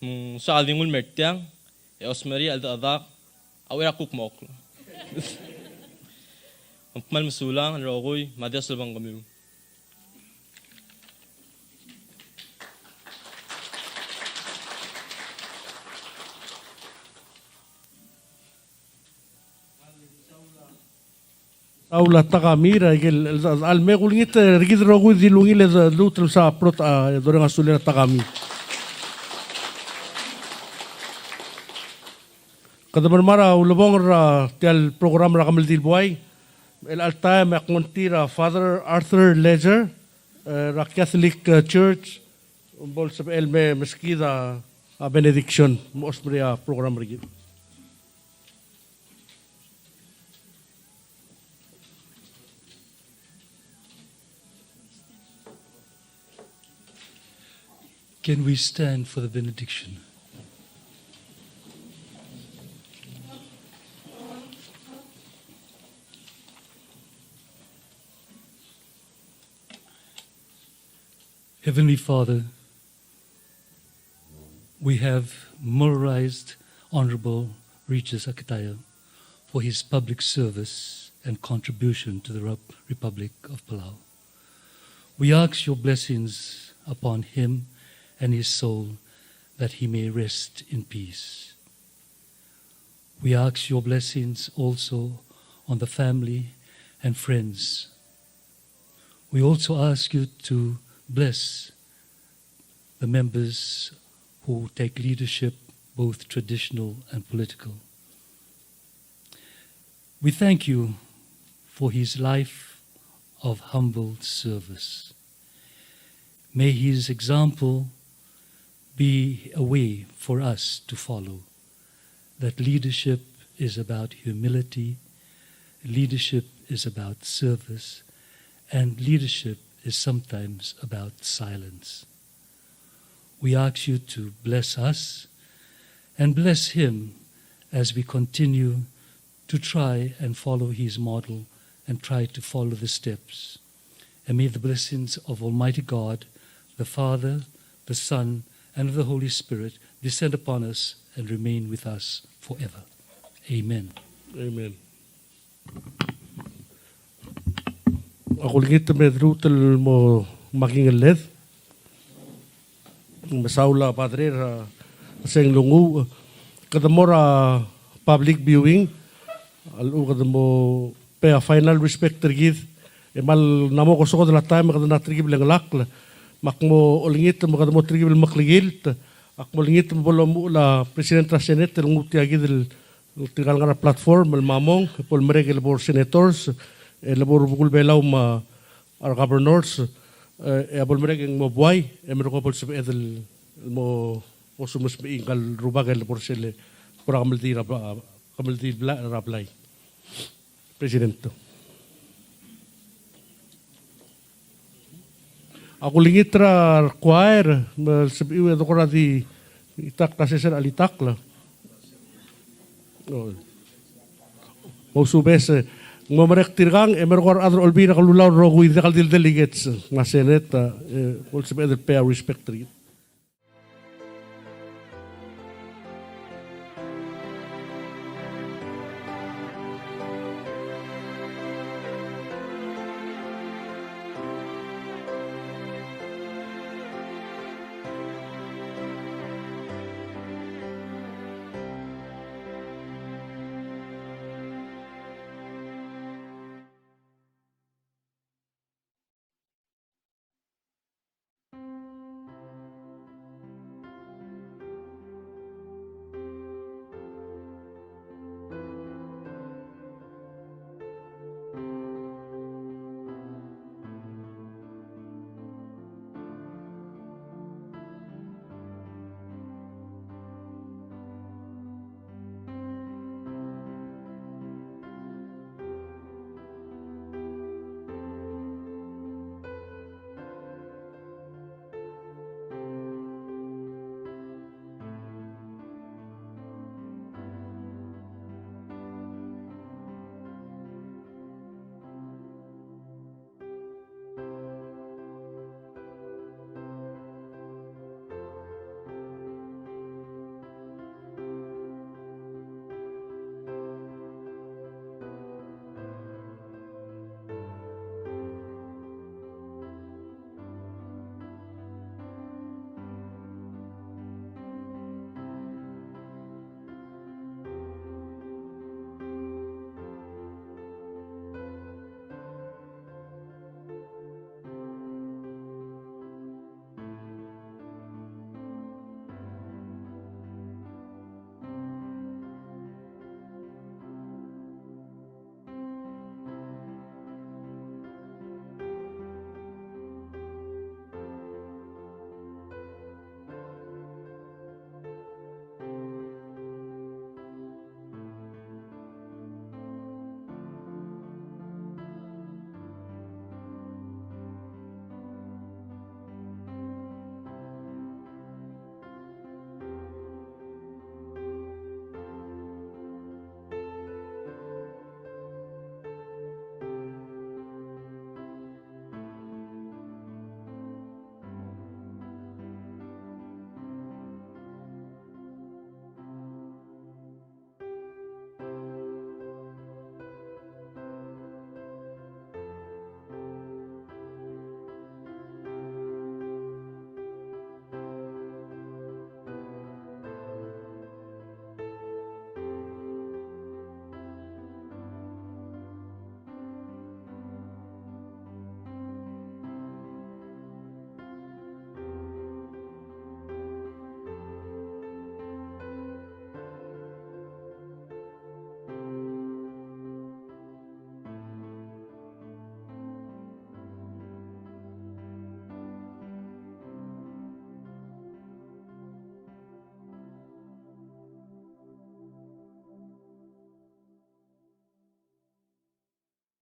Me ng soak el di nguu el mer tiang, e osmerii a cheldechedak, a uchei er a kuk mo okl. Kom kmal mesulang el rokui, me a Dios a lobengkemiu. Saul a Takami er a ikel, el, el, el me kulengit er kid el rokui di lungil e de, de lmuut el msa prot a, e doreng a sulel a Takami. Kede mermang er a ulebongel er tia el program er a kemeldiil el buai. El chelecha el taem e ak nguu tir a Father Arthur Ledger, e, er a Catholic, e, Church, bo lsebechel el me meskid a, a benediction, mo osmerii a program er kid. Can we stand for the benediction? Heavenly Father, we have memorialized Honorable Regis Akitaya for his public service and contribution to the Rep-, Republic of Palau. We ask your blessings upon him and his soul, that he may rest in peace. We ask your blessings also on the family and friends. We also ask you to bless the members who take leadership, both traditional and political. We thank you for his life of humble service. May his example be a way for us to follow, that leadership is about humility, leadership is about service, and leadership is sometimes about silence. We ask you to bless us and bless him as we continue to try and follow his model and try to follow the steps. And may the blessings of Almighty God, the Father, the Son, and the Holy Spirit descend upon us and remain with us forever. Amen. Amen. Ak olengit me de lmuut el mo makingelled. Mesaul a padre er a sel nglunguuch. Kede mo er a public viewing, a lechub e kede mo pay a final respect er kid. E kmal mla mo kosoked a taem e kede ngar er a telkib el chengelakl. Me ak mo olengit me kede mo telkib el meklekilt. Ak mo olengit me bo lomuchel a president er a Senate el nguu tia kid el tirka el ngar er a platform el mla mong, e bo lemerek el bo er a senators, e le bo er a Rubekul Belau me a re governors, e, e a bo lemerek e ng mo buai, e merekong bo lsebeched el mo, mo sumesmechii ngka el rubak el bo er sel, bo er a kemeldiil er a bla-, kemeldiil er a blai. President. Ak olengit er a require, me a lsebechiu e de kora di itakl a sesei er a chelitakl. O. Mousubes, e ng mo merek tirkang, e merekong a rechad er a Olbiil er a Kelulau el rokui, diak el di el delegates, me a Senate, e, bo lsebeched el pay a respect er kid.